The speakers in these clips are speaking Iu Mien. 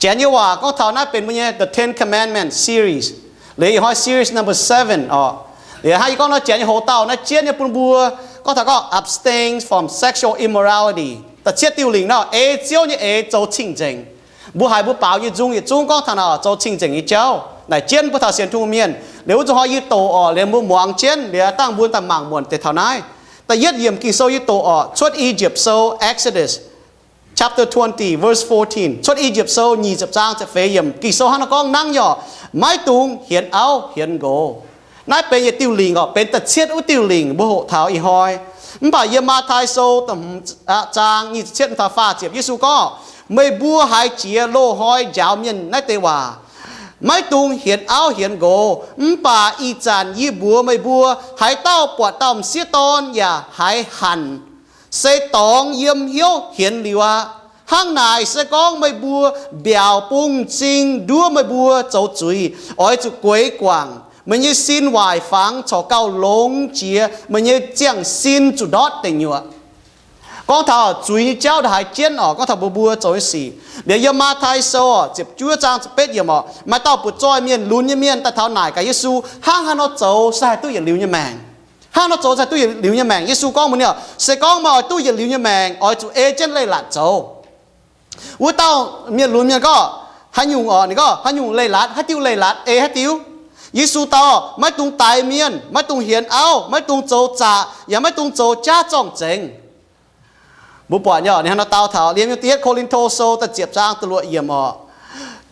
Janx nyei waac gorngv taux naaiv benx mbuo nyei The Ten Commandments series. Liuz ih hnoi series number seven oc. Liuz hnangv yie gorngv nor, Janx nyei hoc-dauh naaiv jienv nyei bun mbuo gorngv taux gorngv abstain from sexual immorality. Da'cietv diuh lingc nor, ei Ziouv nyei eix zoux cing-nzengc. Mbuo haiz mbuo baaux nyei nzung yietc zungv gorngv taux naaic zoux cing-nzengc nyei jauv. Naaic jienv mbuo taux sienx Tin-Hungh mienh. Liuz wuov zuqc hnoi yie doqc oc, liuz mbuo muangx jienv, liuz dangh mbuo daaih mangc muonc deix taux naaiv. Da'yietv yiemc Ging-Sou yie doqc oc, Cuotv I^yipv Sou, Exodus chapter twenty, verse fourteen. Cuotv I^yipv Sou nyic ziepc zaang ziepc feix yiemc. Ging-Sou hnangv naaiv gorngv, Nangv yaac maiv dungx hienx auv hienx nqox. Naaiv benx yietc diuh lingc oc, benx da'cietv wuov diuh lingc mbuo hoqc taux ih hnoi. Mv baac yiem Matv^tai Sou da'hmz zaang nyic ziepc cietv taux faah ziepc, Yesu gorngv, Meih mbuo haiz jiex loz-hnoi njaaux mienh naaiv deix waac, Maiv dungx hienx auv hienx nqox. Mv baac ih zanc yie mbuox meih mbuo, haaix dauh buatc dauh m'sieqv dorn yaac haiz hanc, se dorngx yiem hnyouv hienx liuz aqv. Hnangv naaic se gorngv meih mbuo mbiaauc bung m'zing nduov meih mbuo zoux zuiz, oix zuqc gueix guangc. Meih nyei sin waaic fangx corc gauh longx jiex meih nyei ziangh sin zuqc ndortv deic-nyuoqc. Gorngv taux zuiz nyei jauv ndongc haaix jienv oc, gorngv taux mbuo mbuo zoux nyei sic. Liuz yiem Matv^tai Sou ziepc juov zaang ziepc betv yiemc oc, maaih dauh butv-zoih mienh, lunx nyei mienh daaih taux naaic gaax Yesu, Hnangv haaix nor zoux se haih duqv yietc liuz nyei maengc? Hnangv nor zoux se haih duqv yietc liuz nyei maengc? Yesu gorngv mbuox ninh, Se gorngv meih oix duqv yietc liuz nyei maengc, oix zuqc ei jienv leiz-latc zoux. Wuov dauh mienh, lunx mienh gorngv, Haaix nyungc oc? Ninh gorngv, Haaix nyungc leiz-latc? Haaix diuh leiz-latc? Ei haaix diuh? Yesu dau, Maiv dungx daix mienh, maiv dungx hienx auv, maiv dungx zoux zaqc, yaac maiv dungx zoux jaav zorng-zengx. Mbuo buatc nyei, ninh hnangv nor dau taux liemh yiem da'yietv Ko^lin^to Sou da'ziepc zaang da'luoqc yiemc oc.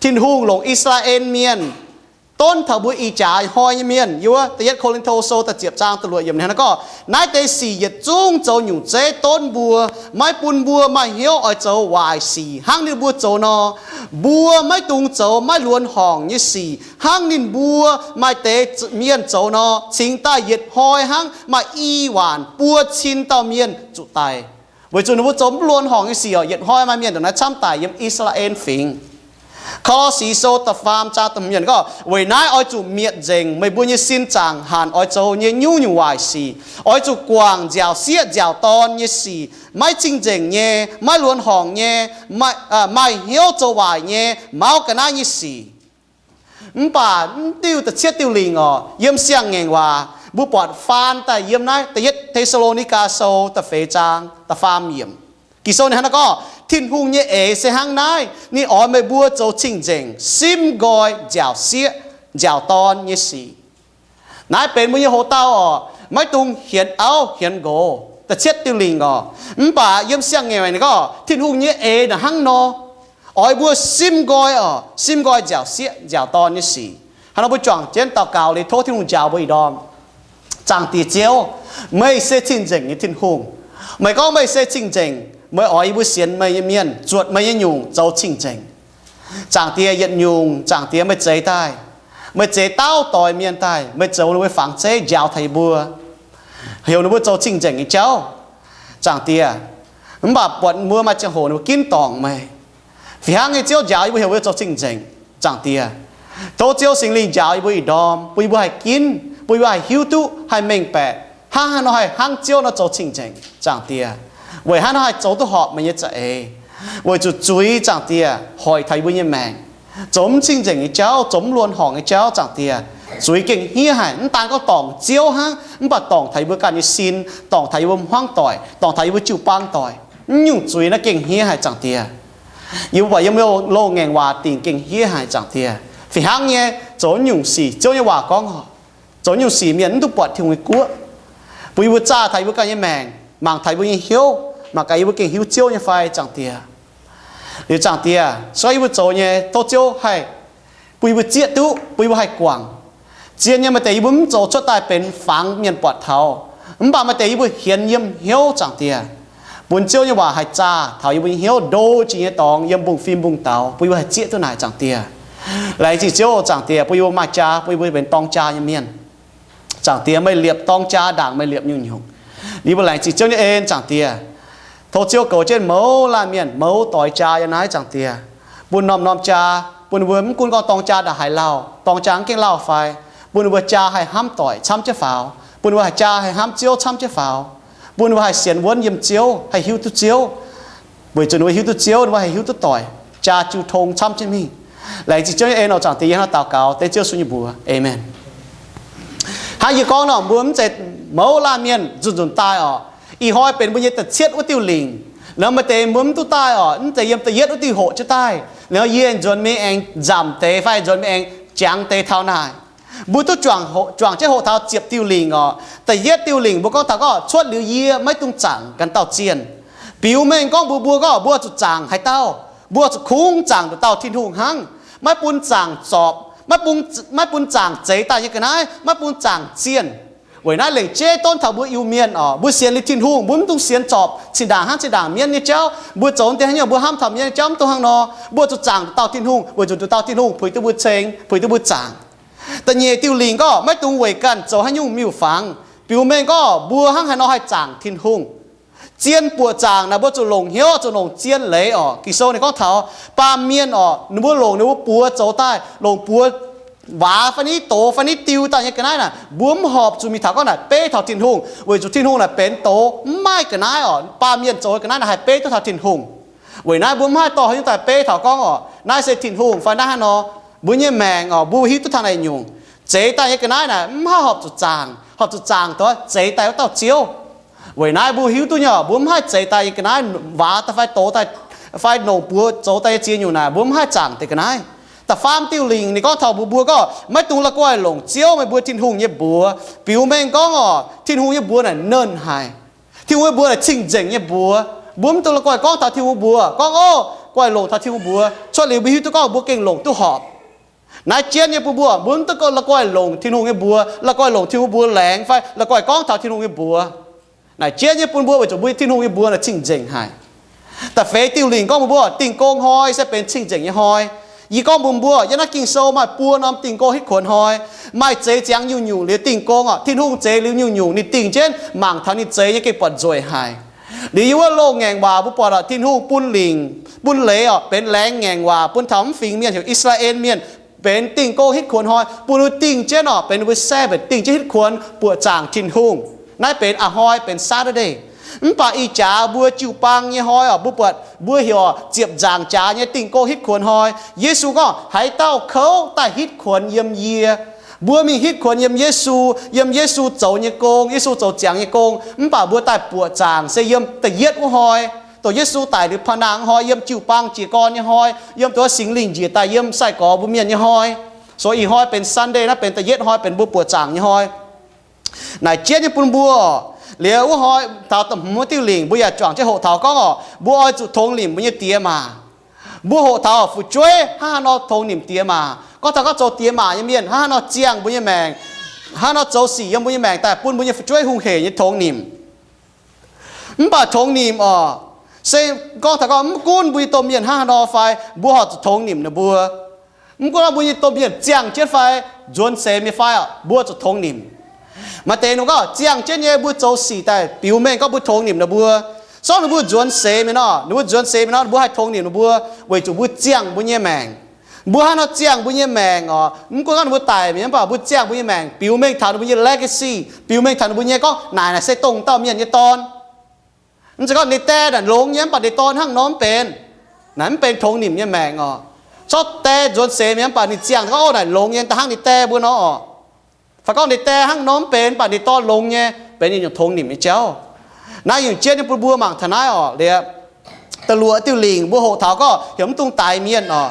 Tin-Hungh longc I^saa^laa^en Mienh, donv taux mbuo ih jaax hnoi nyei mienh. Yiem wuov da'yietv Ko^lin^to Sou da'ziepc zaang da'luoqc yiemc hnangv naaiv gorngv, Naaiv deix sic yietc zungv zoux nyungc zeiv donv mbuo, maiv bun mbuo maaih hnyouv oix zoux waaic sic hnangv ninh mbuo zoux nor. Mbuo maiv dungx zoux maiv luonx horngc nyei sic hnangv ninh mbuo maaih deix mienh zoux nor. Cingx daaih yietc hnoi hnangv maaih i waanc buo cin dauh mienh zuqc daic, weic zuqc ninh mbuo zoux mv luonx horngc nyei sic oc. Yietc hnoi maaih mienh ndongc naaiv camv daic yiem I^saa^laa^en Fingx. Ko^lo^si Sou da'faam zaang da'hmz yiemc gorngv, Weic naaiv oix zuqc mietc nzengc meih mbuo nyei sin zaangc hanc oix zoux nyei nyungc-nyungc waaic sic. Oix zuqc guangc nziaauc sieqv nziaauc dorn nyei sic, maiv cing-nzengc nyei, maiv luonx horngc nyei, maaih hnyouv zoux waaic nyei, mauv ga'naaiv nyei sic. Mv baac mv diuh da'cietv diuh lingc oc, yiem Siang-Ngaengc Waac mbuo buatc faan daaih yiem naaiv da'yietv Te^saa^lo^ni^gaa Sou da'feix zaang da'faam yiemc. Ging-Sou ninh hnangv naaiv gorngv, Tin-Hungh nyei eix se hnangv naaiv, ninh oix meih mbuo zoux cing-nzengc, simv nqoi nziaauc sieqv nziaauc dorn nyei sic. Naaiv benx mbuo nyei hoc-dauh oc, maiv dungx hienx auv hienx nqox, da'cietv diuh lingc oc. Mv baac yiem Siang-Ngaengc Waac ninh gorngv Tin-Hungh nyei eix naaic hnangv nor, oix mbuo simv nqoi oc, simv nqoi nziaauc sieqv nziaauc dorn nyei sic. Hnangv nor mbuo juangc jienv daux gaux liuz tov Tin-Hungh njaaux mbuo ih ndorm. Zaangc Diex Ziouv, meih se cing-nzengc nyei Tin-Hungh. Meih gorngv meih se cing-nzengc, meih oix yie mbuo sienx meih nyei mienh zuotc meih nyei nyungc zoux cing-nzengc. Zaangc Diex, yietc nyungc Zaangc Diex meih zeix daaih, meih zeix dauh doix mienh daaih, meih zoux ninh mbuo nyei fangx zeiv njaaux taux yie mbuo, heuc ninh mbuo zoux cing-nzengc nyei jauv, Zaangc Diex. Mv baac buatc mbuo maaih ziangh hoc ninh mbuo ginv dorngc meih. Fih hnangv nyei Ziouv, njaaux yie mbuo heuc mbuo zoux cing-nzengc, Zaangc Diex. Tov Ziouv Singx Lingh njaaux yie mbuo ih ndorm, bun yie mbuo haih ginv, bun yie mbuo haih hiuv duqv, haih mengh baeqc hnangv haaix nor haih hnangv Ziouv nor zoux cing-nzengc, Zaangc Diex. Weic hnangv nor haih zoux duqv horpc meih nyei za'eix. Weic zuqc zuiz, Zaangc Diex, hoic taux yie mbuo nyei maengc. Zoux mv cing-nzengc nyei jauv, zoux mv luonx horngc nyei jauv, Zaangc Diex, zuiz gengh hniev haic. Mv daan gorngv dorngc Ziouv hnangv, mv baac dorngc taux yie mbuo ganh nyei sin, dorngc taux yie mbuo hmuangv doic, dorngc taux yie mbuo jiu-baang doic. Mv nyungc zuiz naaiv gengh hniev haic, Zaangc Diex. Yie mbuo buatc yiem Loz-Ngaengc Waac dingc gengh hniev haic, Zaangc Diex. Fih hnangv nyei, zoux nyungc sic, Ziouv nyei waac gorngv, zoux nyungc sic mienh mv duqv buatc Tin-Hungh nyei guoqv. Bun yie mbuo zaah taux yie mbuo ganh nyei maengc, mangc taux yie mbuo nyei hnyouv, mangc gaax yie mbuo gengh hiuv Ziouv nyei fai, Zaangc Diex. Liuz Zaangc Diex, se gorngv yie mbuo zoux nyei, tov Ziouv haih bun yie mbuo zieqv duqv, bun yie mbuo haih guangc. Zien nyei, maaih deix yie mbuo mv zoux cuotv daaih benx fangx mienh buatc taux, mv baac maaih deix yie mbuo hienx yiem hnyouv, Zaangc Diex. Bun Ziouv nyei waac haih zaah taux yie mbuo nyei hnyouv, ndo jiex nyei dorngx yiem mbungv-fim mbungv-daux, bun yie mbuo haih zieqv duqv naaic, Zaangc Diex. Laengz zingh Ziouv, Zaangc Diex, bun yie mbuo maaih jaa, bun yie mbuo benx dorng jaa nyei mienh. Zaangc Diex, meih liepc dorng jaa ndaangc meih liepc nyungc-nyungc. Yie mbuo laengz zingh Ziouv nyei en, Zaangc Diex. Tov Ziouv goux jienv mouz laanh mienh mouz doix jaa yiem naaiv, Zaangc Diex. Bun norm-norm jaa, bun ninh mbuo mv gunv gorngv dorng jaa ndaangc haaix lauh, dorng jaa mv gaengh lauh fai, bun ninh mbuo jaa haih hnamv doic camv jienv faaux, bun ninh mbuo haih jaa haih hnamv Ziouv camv jienv faaux, bun ninh mbuo haih sienx wuonv yiem Ziouv, haih hiuv duqv Ziouv. Weic zuqc ninh mbuo hiuv duqv Ziouv, ninh mbuo haih hiuv duqv doic. jaa jiu tong camv jienv mingh. Laengz zingh Ziouv nyei en oc. Zaangc Diex, yie hnangv naaiv daux gaux dengv Ziouv Yesu nyei mbuox. Aamen. Hnangv yie gorngv nor, mbuo mv zeiz mouz laanh mienh nzunc nzunc daaih oc. Ih hnoi benx mbuo nyei da'cietv wuov diuh lingc. Liuz maaih deix mbuo mv duqv daaih oc, mv zeiz yiem da'yietv wuov diuh hoqc jienv daaih. Liuz yie nzuonx mingh aengx nzamc deix fai nzuonx mingh aengx jangx deix taux naaic. Mbuo duqv juangc jienv hoqc taux ziepc diuh lingc oc. Da'yietv diuh lingc mbuo gorngv taux gorngv cuotv liuz yie maiv dungx zaangc ganh dauh zienh. Biux mengh gorngv mbuox mbuo gorngv mbuo zuqc zaangc haaix dauh, mbuo zuqc kungx zaangc nduqc dauh Tin-Hungh hnangv. Maiv bun zaangc zorpc, maiv bun zaangc zeix daaih nyei ga'naaiv, maiv bun zaangc zienh. Weic naaiv lengc jeiv donv taux mbuo Iu-Mienh oc, mbuo sienx liuz Tin-Hungh mbuo mv dungx sienx zorpc zinh ndaangc hnangv zinh ndaangc mienv nyei jauv. Mbuo zoux deix haaix nyungc mbuo hnamv taux mienv nyei jauv, mv dungx hnangv nor. Mbuo zuqc zaangc nduqc dauh Tin-Hungh weic zuqc nduqc dauh Tin-Hungh puix duqv mbuo ceng, puix duqv mbuo zaangc. Da'nyeic diuh lingc gorngv maiv dungx weic ganh zoux haaix nyungc miuc-fangx. Biux mengh gorngv mbuo hnangv haaix nor haih zaangc Tin-Hungh. Zien buoqc zaangc naaic mbuo zuqc longc hnyouv, zuqc longc zien leiz oc. Ging-Sou ninh gorngv taux baamh mienh oc, ninh mbuo longc ninh mbuo buoz zoux daaih, longc buoz waax fai niv doz fai niv diu daaih nyei ga'naaiv naaic, mbuo mv horpc zuqc mingh taux gorngv naaic beiv taux Tin-Hungh, weic zuqc Tin-Hungh naaic benx doz, mv maaih ga'naaiv oc. Baamh mienh zoux ga'naaiv naaic haih beiv duqv taux Tin-Hungh. Weic naaiv mbuo mv haih dorh haaix nyungc daaih beiv taux gorngv oc, naaiv se Tin-Hungh fai naaiv hnangv nor. Mbuo nyei maengc oc, mbuo hiuv duqv taux naaic nyungc, zeix daaih nyei ga'naaiv naaic mv haih horpc zuqc zaangc, horpc zuqc zaangc taux zeix daaih wuov dauh Ziouv. Weic naaiv mbuo hiuv duqv nyei oc, mbuo mv haih zeix daaih nyei ga'naaiv, waax daaih fai doz daaih fai longc buoz zoux daaih nyei ziex nyungc naaic mbuo mv haih zaangc deix ga'naaiv. Da'faam diuh lingc ninh gorngv taux mbuox mbuo gorngv maiv dungx la'guaih longc Ziouv meih mbuo Tin-Hungh nyei mbuox. Biux mengh gorngv oc, Tin-Hungh nyei mbuox naaic nernh haic. Tin-Hungh nyei mbuox naaic cing-nzengc nyei mbuox. Mbuo mv dungx la'guaih gorngv taux Tin-Hungh mbuox, gorngv, Ov, guaih longc taux Tin-Hungh mbuox, cuotv liuz mbuo hiuv duqv gorngv mbuo gengh longc duqv horpc. Naaiv jienv nyei bun mbuo, mbuo mv dungx la'guaih longc Tin-Hungh nyei mbuox, la'guaih longc Tin-Hungh mbuox laengz fai la'guaih gorngv taux Tin-Hungh nyei mbuox. Naaic jienv nyei bun mbuo weic zuqc mbuo Tin-Hungh nyei mbuox naaic cing-nzengc haic. Da'feix diuh lingc gorngv mbuox mbuo, Dingh gong hnoi se benx cing-nzengc nyei hnoi. Yie gorngv mbuox mbuo, yiem naaiv Ging-Sou maaih buo norm dingh gong hitv kuonx hnoi. Maaih zeix ziangx nyungc-nyungc liuz dingh gong oc. Tin-Hungh zeix liuz nyungc-nyungc ninh dingh jienv mangc taux ninh zeix nyei gengh buatc nzueic haic. Liuz yiem wuov loz-ngaengc waac mbuo buatc oc, Tin-Hungh bun lingc, bun leiz oc, benx laengz ngaengc waac bun taux mv fingx mienh heuc I^saa^laa^en Mienh, benx dingh gong hitv kuonx hnoi bun ninh dingh jienv oc, benx ninh mbuo Sabbath, dingh jienv hitv kuonx buoqc zaangc Tin-Hungh. Naaiv benx a'hnoi benx Saturday. Mv baac ih jaax mbuo jiu-baang nyei hnoi oc, mbuo buatc mbuo heuc ziepc nzaangc jaax nyei dingh gong hitv kuonx hnoi. Yesu gorngv, Haaix dauh kouv daaih hitv kuonx yiem yie. Mbuo mingh hitv kuonx yiem Yesu, yiem Yesu zoux nyei gong, Yesu zoux ziangx nyei gong, mv baac mbuo daaih buoqc zaangc se yiem da'yietv wuov hnoi, dongh Yesu daic liuz paa nangh hnoi, yiem jiu-baang jiez gorn nyei hnoi, yiem dongh Singx Lingh njiec daaih yiem sai-gorx mbuo mienh nyei hnoi. So ih hnoi benx Sunday, naaiv benx da'yietv hnoi, benx mbuo buoqc zaangc nyei hnoi. Naaic jienv nyei bun mbuo oc. Liuz wuov hnoi taux da'hmz wuov diuh lingc mbuo yaac juangc jienv hoqc taux gorngv oc, mbuo oix zuqc tongx nimc mbuo nyei diex maac. Mbuo hoqc taux fu'jueiv hnangv haaix nor tongx nimc diex maac. Gorngv taux gorngv zoux diex maac nyei mienh hnangv haaix nor ziangh mbuo nyei maengc, hnangv haaix nor zoux sic yiem mbuo nyei maengc daaih bun mbuo nyei fu'jueiv hungh heic nyei tongx nimc. Mv baac tongx nimc oc, se gorngv taux gorngv mv gunv mbuo nyei domh mienh hnangv haaix nor fai, mbuo horpc zuqc tongx nimc ninh mbuo. Mv gunv mbuo nyei domh mienh ziangh jienv fai, nzuonx seix mi'aqv fai oc, mbuo zuqc tongx nimc. Maaih deix ninh gorngv ziangh jienv nyei mbuo zoux sic daaih biux mengh gorngv mbuo tongx nimc ninh mbuo. Sortv ninh mbuo nzuonx seix mi'aqv nor, ninh mbuo nzuonx seix mi'aqv nor, mbuo haih tongx nimc ninh mbuo, weic zuqc mbuo ziangh mbuo nyei maengc. Mbuo hnangv nor ziangh mbuo nyei maengc oc, mv gunv gorngv ninh mbuo daic mi'aqv, mv baac mbuo ziangh mbuo nyei maengc biux mengh taux ninh mbuo nyei legacy, biux mengh taux ninh mbuo nyei gorngv naaic naaic se dongh dauh mienh nyei dorn. Mv zeiz gorngv ninh die naaic longx nyei mv baac ninh dorn hnangv nor mv benx. Naaic mv benx tongx nimc nyei maengc oc. Zorqv die nzuonx seix mi'aqv mv baac ninh ziangh gorngv, Ov, naaic longx nyei, da'hnangv ninh die mbuo nor oc. Fai gorngv ninh die hnangv nor mv benx mv baac ninh dorn longx nyei, benx nyungc tongx nimc nyei jauv. Naaiv nyungc jienv nyei bun mbuo mangc taux naaiv oc. Liuz da'luoqc diuh lingc mbuo hoqc taux gorngv heuc mv dungx daix mienh oc.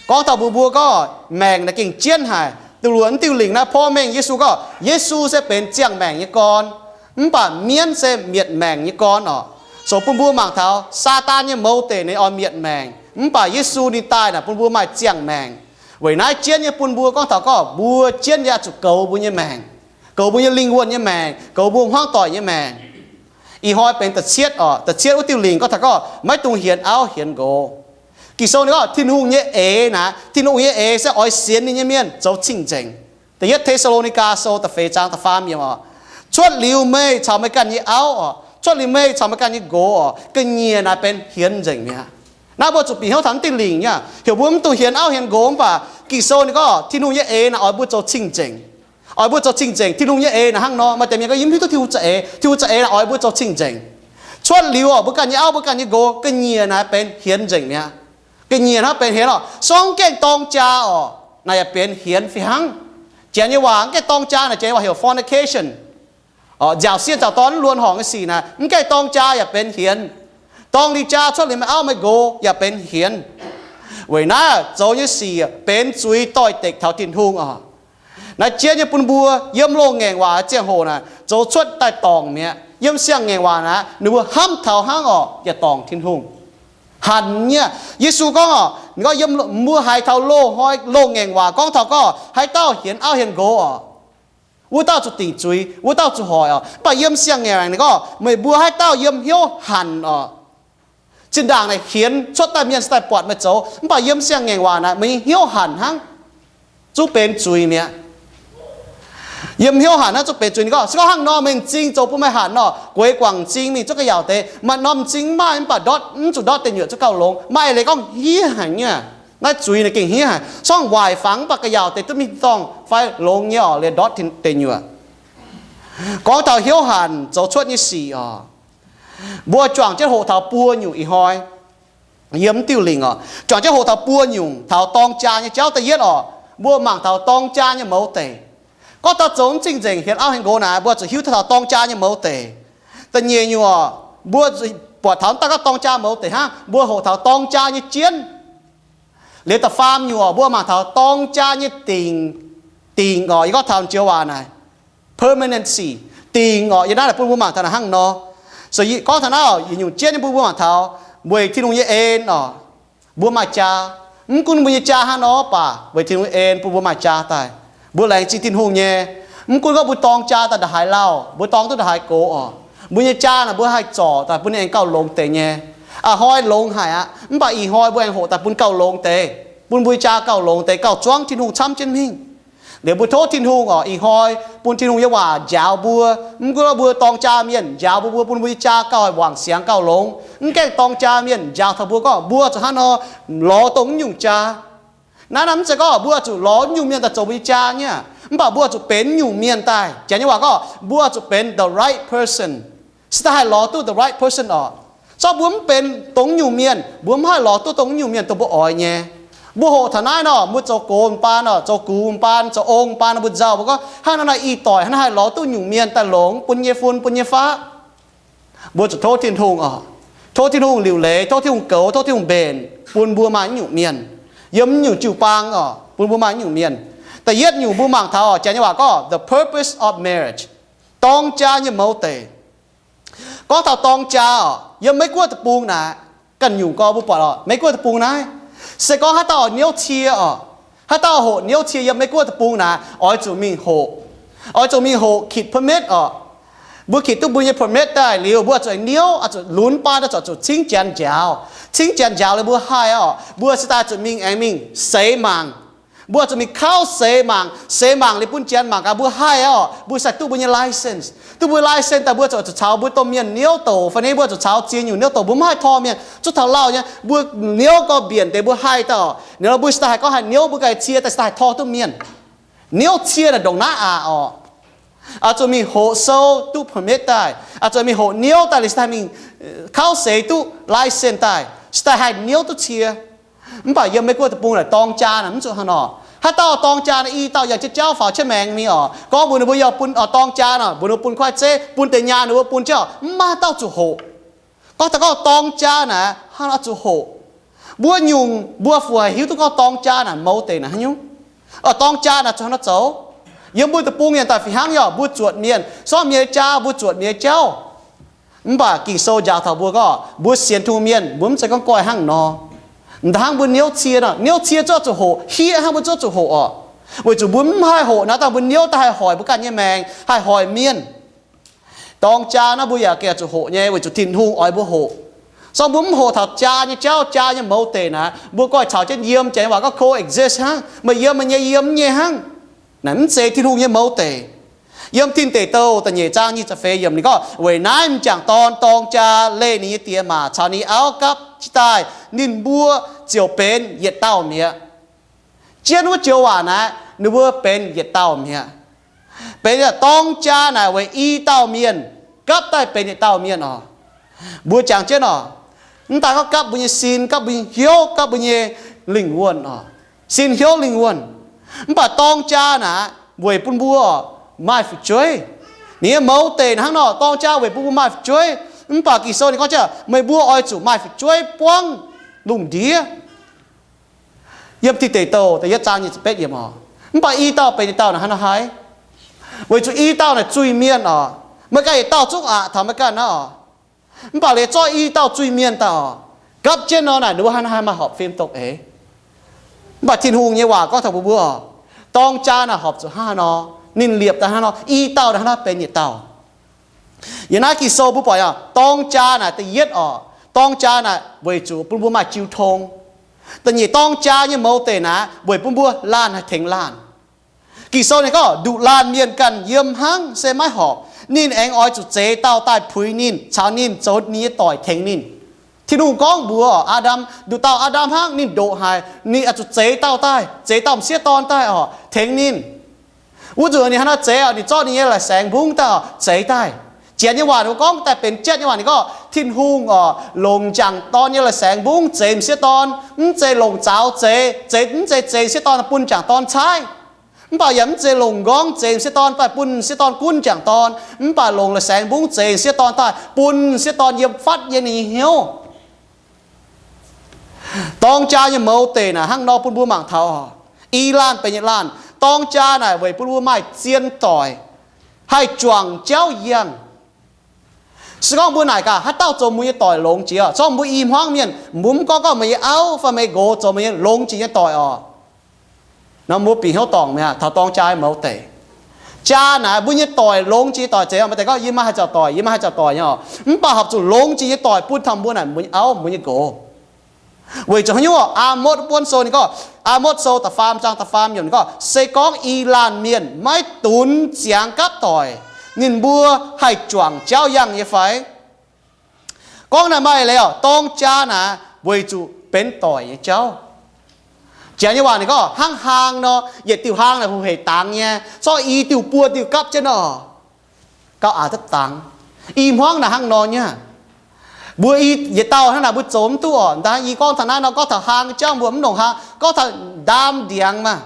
Gorngv taux mbuox mbuo gorngv maengc naaic gengh jienv haic. Da'luoqc diuh lingc naaiv porv mengh Yesu gorngv Yesu se benx ziangh maengc nyei gorn, mv baac mienv se mietc maengc nyei gorn oc. So bun mbuo mangc taux Saadaan nyei mouz deic ninh oix mietc maengc, mv baac Yesu ninh daaih naaic bun mbuo maaih ziangh maengc. Weic naaiv jienv nyei bun mbuo gorngv taux gorngv mbuo jienv nyei oix zuqc goux mbuo nyei maengc, goux mbuo nyei lingh wuonh nyei maengc, goux mbuo hmuangv doic nyei maengc. Ih hnoi benx da'cietv oc, da'cietv wuov diuh lingc gorngv taux gorngv maiv dungx hienx auv hienx nqox. Ging-Sou ninh gorngv Tin-Hungh nyei eix naaic, Tin-Hungh nyei eix se oix sienx ninh nyei mienh zoux cing-nzengc. Da'yietv Te^saa^lo^ni^gaa Sou da'feix zaang da'faam yiemc oc, cuotv liuz meih caux meih ganh nyei auv oc, cuotv liuz meih caux meih ganh nyei nqox oc, ga'nyiec naaic benx hienx nzengc mi'aqv. Naaiv mbuo zuqc bieqc hnyouv taux naaiv diuh lingc nyei, heuc mbuo mv dungx hienx auv hienx nqox, mv baac Ging-Sou ninh gorngv Tin-Hungh nyei eix naaic oix mbuo zoux cing-nzengc. Oix mbuo zoux cing-nzengc. Tin-Hungh nyei eix naaic hnangv nor, maaih deix mienh gorngv yie mv hiuv duqv Tin-Hungh za'eix, Tin-Hungh za'eix naaic oix mbuo zoux cing-nzengc. Cuotv liuz oc, mbuo ganh nyei auv, mbuo ganh nyei nqox ga'nyiec naaic benx hienx nzengc mi'aqv. Ga'nyiec hnangv benx hienx oc. Sorng mv gaengh dorng jaa oc, naaic yaac benx hienx fih hnangv. Janx nyei waac mv gaengh dorng jaa naaic, janx nyei waac heuc fornication. Nziaauc sienh zaux dorn mv luonx horngc nyei sic naaic, mv gaengh dorng jaa yaac benx hienx. Dorng li jaa cuotv liuz maaih auv maaih nqox yaac benx hienx. Weic naaiv zoux nyei sic benx zuiz doix-dekc taux Tin-Hungh oc. Naaiv jien nyei bun mbuo yiem loz-ngaengc waac ziangh hoc naaic zoux cuotv daaih dorngc mi'aqv. Yiem siang-ngaengc waac naaic ninh mbuo hnamv taux hnangv oc, yaac dorngc Tin-Hungh. Hanc nyei. Yesu gorngv oc, ninh gorngv yiem mbuo haiz taux loz-hnoi loz-ngaengc waac gorngv taux gorngv haaix dauh hienx auv hienx nqox oc, wuov dauh zuqc dingc zuiz, wuov dauh zuqc hoic oc. Mv baac yiem siang-ngaengc ninh gorngv meih mbuo haaix dauh yiem hnyouv hanc oc. Zinh ndaangc naaic hienx cuotv daaih mienh se daaih buatc meih zoux, mv baac yiem siang-ngaengc waac naaic meih nyei hnyouv hanc hnangv, zungv benx zuiz mi'aqv. Yiem hnyouv hanc hnangv zungv benx zuiz. Ninh gorngv se gorngv hnangv nor meih m'zing zoux bun meih hanc nor, gueix guangc m'zing mingh zuov ga'yaauc deix. Maaih norm m'zing mv maaih, mv baac ndortv, mv zuqc ndortv deic nyuoqc zuov gauh longx. Maaih eix leiz gorngv hniev haic nyei. Naaiv zuiz naaic gengh hniev haic. Sorng waaic fangx mv baac ga'yaauc deix duqv mingh dorngh fai longx nyei oc, liemh ndortv deic nyuoqc. Gorngv taux hnyouv hanc zoux cuotv nyei sic oc, mbuo juangc jienv hoqc taux buo nyungc ih hnoi. Yiem mv diuh lingc oc, juangc jienv hoqc taux buo nyungc taux dorng jaa nyei jauv. Da'yietv oc, mbuo mangc taux dorng jaa nyei mouz deic. Gorngv taux zoux mv cing-nzengc hienx auv hienx nqox naaic, mbuo zuqc hiuv duqv taux dorng jaa nyei mouz deic. Da'nyeic nyungc oc, mbuo buatc taux mv daaih gorngv dorng jaa mouz deic hnangv, mbuo hoqc taux dorng jaa nyei jienv. Liuz da'faam nyungc oc, mbuo mangc taux dorng jaa nyei dingc. Dingc oc, yie gorngv taux joux waac naaic, permanency, dingc oc. Yiem naaiv naaic bun mbuo mangc taux naaic hnangv nor. So gorngv taux naaiv oc, yietc nyungc jienv nyei bun mbuo mangc taux weic Tin-Hungh nyei en oc, mbuo maaih jaa. Mv gunv mbuo nyei jaa hnangv nor baac weic Tin-Hungh nyei en bun mbuo maaih jaa daaih. Mbuo laengz zingh Tin-Hungh nyei. Mv gunv gorngv mbuo dorng jaa daaih ndongc haaix lauh, mbuo dorng duqv ndongc haaix gox oc, mbuo nyei jaa naaic mbuo haih zorc daaih bun ninh aengx gauh longx deix nyei. A'hnoi longx haic aqv, mv baac ih hnoi mbuo aengx hoqc daaih bun gauh longx deix, bun mbuo nyei jaa gauh longx deix, gauh zuangv Tin-Hungh camv jienv mingh. Liuz mbuo tov Tin-Hungh oc, ih hnoi bun Tin-Hungh nyei waac njaaux mbuo. Mv gunv mbuo dorng jaa mienh njaaux mbuo, mbuo bun mbuo nyei jaa gauh wangc siangx gauh longx. Mv gaengh dorng jaa mienh njaaux taux mbuo gorngv mbuo zuqc hnangv nor lorz dongh mv nyungc jaa. Naaiv naaiv mv zeiz gorngv mbuo zuqc lorz mv nyungc mienh daaih zoux mbuo nyei jaa nyei, mv baac mbuo zuqc benx mv nyungc mienh daaih. Janx nyei waac gorngv mbuo zuqc benx the right person, se daaih haih lorz duqv the right person oc. Zorqv mbuo mv benx dongh mv nyungc mienh, mbuo mv haih lorz duqv dongh mv nyungc mienh dongh mbuo oix nyei. Mbuo hoqc taux naaiv nor, mbuo zoux gox m'baan oc, zoux gux m'baan, zoux ong m'baan nor, mbuo nzauh mbuo gorngv hnangv naaiv naaiv ih doic hnangv naaiv haih lorz duqv nyungc mienh daaih longc bun nyei fun bun nyei faqv. Mbuo zuqc tov Tin-Hungh oc, tov Tin-Hungh liuc leiz, tov Tin-Hungh goux, tov Tin-Hungh mbenc bun mbuo maaih mv nyungc mienh yiem mv nyungc jiu-baang oc, bun mbuo maaih mv nyungc mienh. Da'yietv nyungc mbuo mangc taux oc, janx nyei waac gorngv the purpose of marriage, dorng jaa nyei mouz deic. Gorngv taux dorng jaa oc, yiem Meiv Guoqv deic-bung naaic, ganh nyungc gorx mbuo buatc oc, Meiv Guoqv deic-bung naaiv, se gorngv haaix dauh oix niouv cie oc, haaix dauh hoqc niouv cie yiem Meiv Guoqv deic-bung naaic, oix zuqc mingh hoqc, oix zuqc mingh hoqc kitc permit oc. Mbuo kitc duqv mbuo nyei permit daaih liuz, mbuo zuqc niouv, zuqc lunx baan, zuqc zuqc cingv janx njaaux. Cingv janx njaaux liuz mbuo haih oc, mbuo se daaih zuqc mingh aengx mingh seix mangc. Mbuo zuqc mingh kauv seix mangc. Seix mangc liuz bun janx mangc gaax mbuo haih oc, mbuo se duqv mbuo nyei license. Duqv mbuo license daaih mbuo zuqc zuqc caux mbuo domh mienh niouv douc, fai ni mbuo zuqc caux ziex nyungc niouv douc, mbuo mv haih torh mienh. Zuqc taux lauh nyei, mbuo niouv gorx mbienc deix mbuo haih daaih oc. Ninh mbuo se daaih haih gorngv haih niouv mbuo ganh cie daaih se daaih haih torh duqv mienh. Niouv cie naaic ndongc naaiv aqc oc. Oix zuqc mingh hoqc sou duqv permit daaih, oix zuqc mingh hoqc niouv daaih liuz se daaih mingh kauv seix duqv license daaih, se daaih haih niouv duqv cie. Mv baac yiem Meiv Guoqv deic-bung naaic dorng jaa naaic mv zuqc hnangv nor. Haaix dauh dorng jaa naaic i dauh yangh jienv jauv faaux jienv maengx mingh oc, gorngv mbuox ninh mbuo yaac bun dorng jaa naaic, mbuox ninh mbuo bun kuaaiv zeiv, bun deix nyaanh ninh mbuo bun jienv, mv maaih haaix dauh zuqc hoqc. Gorngv daaih gorngv dorng jaa naaic hnangv oix zuqc hoqc. Mbuo nyungc mbuo fu haiz hiuv duqv gorngv dorng jaa naaic mouz deic naaic haaix nyungc, dorng jaa naaic zuqc hnangv nor zoux. Yiem mbuo deic-bung mienh daaih fih hnangv yaac mbuo zuotc mienh, sortv mienh nyei jaa mbuo zuotc mienh nyei jauv. Mv baac Ging-Sou njaaux taux mbuo gorngv mbuo sienx Tin-Hungh mienh mbuo mv zeiz gorngv goiv hnangv nor. M'daaih hnangv mbuo niouv cie nor, niouv cie zuqc zuqc hoqc, hiev hnangv mbuo zuqc zuqc hoqc oc. Weic zuqc mbuo mv haih hoqc naaiv dangh mbuo niouv daaih haih hoic mbuo ganh nyei maengc, haih hoic mienh. Dorng jaa naaiv mbuo yaac gengh zuqc hoqc nyei, weic zuqc Tin-Hungh oix mbuo hoqc. Sortv mbuo mv hoqc taux jaa nyei jauv, jaa nyei mouz deic naaic, mbuo goiv caux jienv yiem, janx waac gorngv coexist hnangv, meih yiem meih nyei, yie yiem yie nyei hnangv. Naaic mv zeiz Tin-Hungh nyei mouz deic. Yiem Tin Deic Douh da'nyeic zaang nyic ziepc feix yiemc ninh gorngv, weic naaiv m'jangc dorn dorng jaa leih ninh nyei die maac caux ninh nyei auv gapv jienv daaih, ninh mbuo ziouc benx yietc dauh mi'aqv. Jienv wuov joux waac naaic, ninh mbuo benx yietc dauh mi'aqv. Benx dorng jaa naaic weic i dauh mienh gapv daaih benx yietc dauh mienh oc. Mbuo jangx jienv oc, Mv daaih gorngv gapv mbuo nyei sin, gapv mbuo nyei hnyouv, gapv mbuo nyei lingh wuonh oc. Sin, hnyouv, lingh wuonh. Mv baac dorng jaa naaic weic bun mbuo maaih fu'jueiv. Ninh nyei mouz deic naaic hnangv nor, dorng jaa weic bun mbuo maaih fu'jueiv. Mv baac Ging-Sou ninh gorngv jaa, meih mbuo oix zuqc maaih fu'jueiv buangv lungh ndiev. Yiem Dih Deic Douh da'yietv zaang nyic ziepc betv yiemc oc. Mv baac i dauh benx yietc dauh naaic hnangv haaix? Weic zuqc i dauh naaic zuiz-mienh oc. Meih ganh yietc dauh zungv aqc taux meih ganh naaiv oc. Mv baac liuz zorqv i dauh zuiz-mienh daaih oc, gapv jienv nor naaic ninh mbuo hnangv haaix maaih horpc fim dongh eix. Mv baac Tin-Hungh nyei waac gorngv taux mbuo mbuo oc, dorng jaa naaic horpc zuqc hnangv haaix nor, ninh liepc daaih hnangv haaix nor, i dauh daaih hnangv haaix benx yietc dauh. Yiem naaiv Ging-Sou mbuo buatc aqv, dorng jaa naaic da'yietv oc, dorng jaa naaic weic zuqc bun mbuo maaih jiu tong. Da'nyeic, dorng jaa nyei mouz deic naaic weic bun mbuo laanh haih tengx laanh. Ging-Sou ninh gorngv nduqc laanh mienh ganh yiem hnangv se maiv horpc. Ninh aengx oix zuqc zeix dauh daaih puix ninh, caux ninh zoux ninh nyei doic tengx ninh. Tin-Hungh gorngv mbuox Aa^ndam, nduqc dauh Aa^ndam hnangv, ninh ndoqc haic, ninh oix zuqc zeix dauh daaih, zeix dauh m'sieqv dorn daaih oc, tengx ninh. Wuov nzunc ninh hnangv naaiv zeix oc, ninh zorqv ninh nyei la'saengx mbungv daaih oc, zeix daaih. Janx nyei waac ninh gorngv daaih benx Janx nyei waac, ninh gorngv Tin-Hungh oc, longc m'jangc dorn nyei la'saengx mbungv zeix m'sieqv dorn, mv zeiz longc zaux zeix, zeix mv zeiz zeix m'sieqv dorn bun m'jangc dorn caaiv. Mv baac yaac mv zeiz longc m'nqorngv zeix m'sieqv dorn daaih bun m'sieqv dorn gunv m'jangc dorn, mv baac longc la'saengx mbungv zeix m'sieqv dorn daaih bun m'sieqv dorn yiem fatv yiem ninh nyei hnyouv. Dorng jaa nyei mouz deic naaic hnangv nor bun mbuo mangc taux oc. I laanh benx yietc laanh. Dorng jaa naaic weic bun mbuo maaih zien doic, haih juangc jauv yangh. Se gorngv mbuo naaic gaax, haaix dauh zoux mbuo nyei doic longx jiex oc? Se gorngv mbuo i hmuangv mienh, mbuo mv gorngv gorngv meih nyei auv fai meih nqox zoux meih nyei longx jiex nyei doic oc, nor mbuo bieqc hnyouv dorngc mi'aqv taux dorng jaa mouz deic. Jaa naaic mbuo nyei doic longx jiex nyei doic zeiz, maaih deix gorngv yie maiv haih zaux doic, yie maiv haih zaux doic nyei oc. Mv baac horpc zuqc longx jiex nyei doic bun taux mbuo naaic mbuo nyei auv mbuo nyei nqox. Weic zuqc haaix nyungc oc? Aa^motv buonv sou ninh gorngv, Aa^motv sou da'faam zaang da'faam yiemc ninh gorngv, se gorngv i laanh mienh maiv dunx ziangx gapv doic, ninh mbuo haih juangc jauv yangh nyei fai? Gorngv naaic maaih leiz oc, dorng jaa naaic weic zuqc benx doic nyei jauv. Janx nyei waac ninh gorngv hnangv hlaang nor, yietc diuh hlaang naaic huv hec dangx nyei, zorqv i diuh buo diuh gapv jienv nor, gauh aqc duqv dangx. I hmuangv naaic hnangv nor nyei. Mbuo i yietc dauh hnangv naaic mbuo zoux mv duqv oc. Ndaang i gorngv taux naaiv nor, gorngv taux hlaang jauv mbuo mv longc hlaang, gorngv taux ndaam ndiangx maah.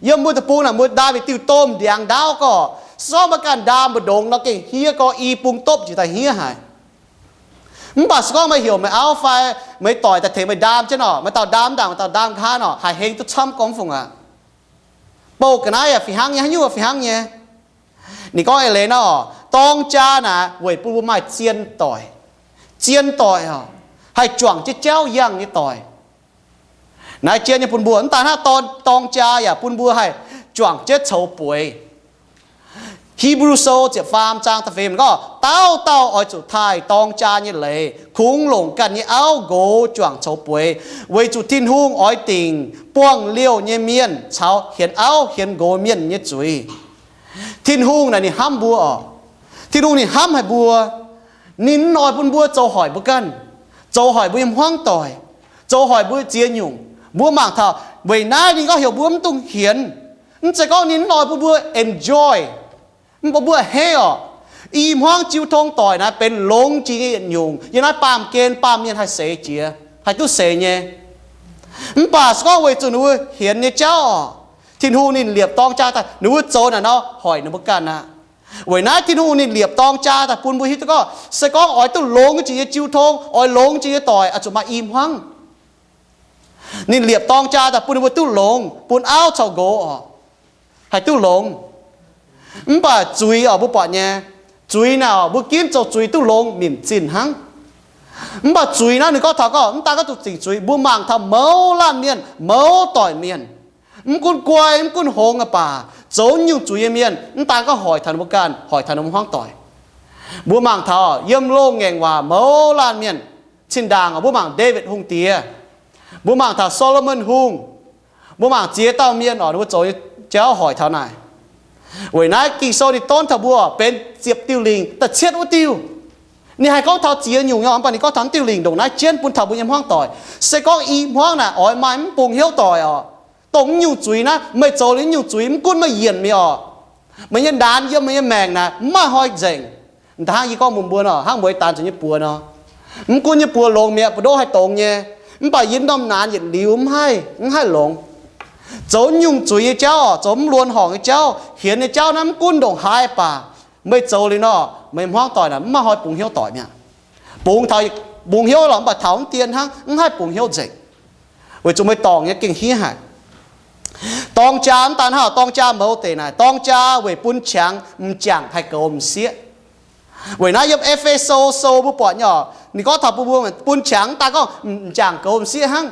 Yiem mbuo deic-bung naaic mbuo ndaam yietc diuh domh ndiangx ndaauv gorqv, se gorngv maiv ganh ndaam mbu'ndongx nor gengh hniev gorqv, i bung dopv njiec daaih hniev haic. Mv baac se gorngv meih heuc meih auv fai meih doic daaih tengx meih ndaam jienv oc, meih dauh ndaam ndaangc, meih dauh ndaam nqa'haav oc, haih heng duqv camv gorngv fungc aqv. Bouh ga'naaiv yaac fih hnangv nyei, haaix nyungc fih hnangv nyei. Ninh gorngv eix leiz nor, dorng jaa naaic weic bun mbuo maaih zien doic. Zien doic oc, haih juangc jienv jauv yangh nyei doic. Naaiv jien nyei bun mbuo mv daaih hnangv dorng jaa yaac bun mbuo haih juangc jienv coux bueix. Hipv^lu Sou ziepc faam zaang da'feix gorngv, dauh dauh oix zuqc taaih dorng jaa nyei leiz, kungx longc ganh nyei auv nqox juangc coux bueix, weic zuqc Tin-Hungh oix dingc buangh liouh nyei mienh caux hienx auv hienx nqox mienh nyei zuiz. Tin-Hungh naaic ninh hnamv mbuo oc. Tin-Hungh ninh hnamv haic mbuo. Ninh mv oix bun mbuo zoux hoic mbuo ganh, zoux hoic mbuo nyei hmuangv doic, zoux hoic mbuo ziex nyungc. Mbuo mangc taux weic naaiv ninh gorngv heuc mbuo mv dungx hienx. Mv zeiz gorngv ninh mv oix bun mbuo enjoy, mv bun mbuo a'hneiv oc. I hmuangv jiu tong doic naaiv benx longx jiex nyei yietc nyungc yiem naaiv baamh gen baamh mienh haih seix jiex, haih duqv seix nyei. Mv baac se gorngv weic zuqc ninh mbuo hienx nyei jauv oc, Tin-Hungh ninh liepc dorng jaa daaih, ninh mbuo zoux naaic nor hoic ninh mbuo ganh aqv. Weic naaiv Tin-Hungh ninh liepc dorng jaa daaih bun mbuo hiuv duqv gorngv se gorngv oix duqv longx jiex nyei jiu tong, oix longx jiex nyei doic, oix zuqc maaih i hmuangv. Ninh liepc dorng jaa daaih bun ninh mbuo duqv longx, bun auv caux nqox oc, haih duqv longx. Mv baac zuiz oc, mbuo buatc nyei, zuiz naaic oc, mbuo ginv zoux zuiz duqv longx nimc zinh hnangv. Mv baac zuiz naaiv ninh gorngv taux gorngv mv daan gorngv zuqc zingc zuiz, mbuo mangc taux mouz laanh mienh, mouz doic mienh, mv gunv guai mv gunv hngongx aqv baac, zoux nyungc zuiz nyei mienh, mv daan gorngv hoic taux ninh mbuo ganh, hoic taux ninh mbuo hmuangv doic. Mbuo mangc taux yiem loz-ngaengc waac mouz laanh mienh, zinh ndaangc mbuo mangc Ndaawitv Hungh Diex, mbuo mangc taux Saa^lo^morn Hungh, mbuo mangc ziex dauh mienh oc, ninh mbuo zoux nyei jauv hoic taux naaic. Weic naaiv Ging-Sou ninh donv taux mbuo benx ziepc diuh lingc da'cietv wuov diuh. Ninh haih gorngv taux ziex nyungc nyei, mv baac ninh gorngv taux diuh lingc ndongc naaiv jienv bun taux mbuo nyei hmuangv doic. Se gorngv i hmuangv naaic oix maaih mv bungx hnyouv doic oc, dongh mv nyungc zuiz naaiv, meih zoux liuz mv nyungc zuiz mv gunv meih yienc mingh oc, meih nyei ndaanx yiem meih nyei maengc naaic mv maaih hnoi nzengc. Hnangv yie gorngv mbuox mbuo nor, hnangv mueiz daanx zuqc nyei buoz nor, Mv gunv nyei buoz longx mi'aqv, mbu'ndongv haih dongz nyei, mv baac yie norm naanx yietc liuz mv haih, mv haih longx. Zoux nyungc zuiz nyei jauv, zoux mv luonx horngc nyei jauv, hienx nyei jauv naaiv mv gunv ndongc haaix baac, meih zoux liuz nor, meih hmuangv doic naaic mv maaih hnoi bungx hnyouv doic mi'aqv. Bungx taux, bungx hnyouv lorqc, mv baac taux mv dien hnangv, mv haih bungx hnyouv nzengc, weic zuqc meih dorngc nyei gengh hniev haic. Dorng jaa mv daan hnangv, dorng jaa mouz deix naaic, dorng jaa weic bun qangx m'jangc haih goux m'sieqv. Weic naaiv yiem E^fe^so sou mbuo buatc nyei orqc, ninh gorngv taux bun mbuo, bun qangx mv daan gorngv m'jangc goux m'sieqv hnangv,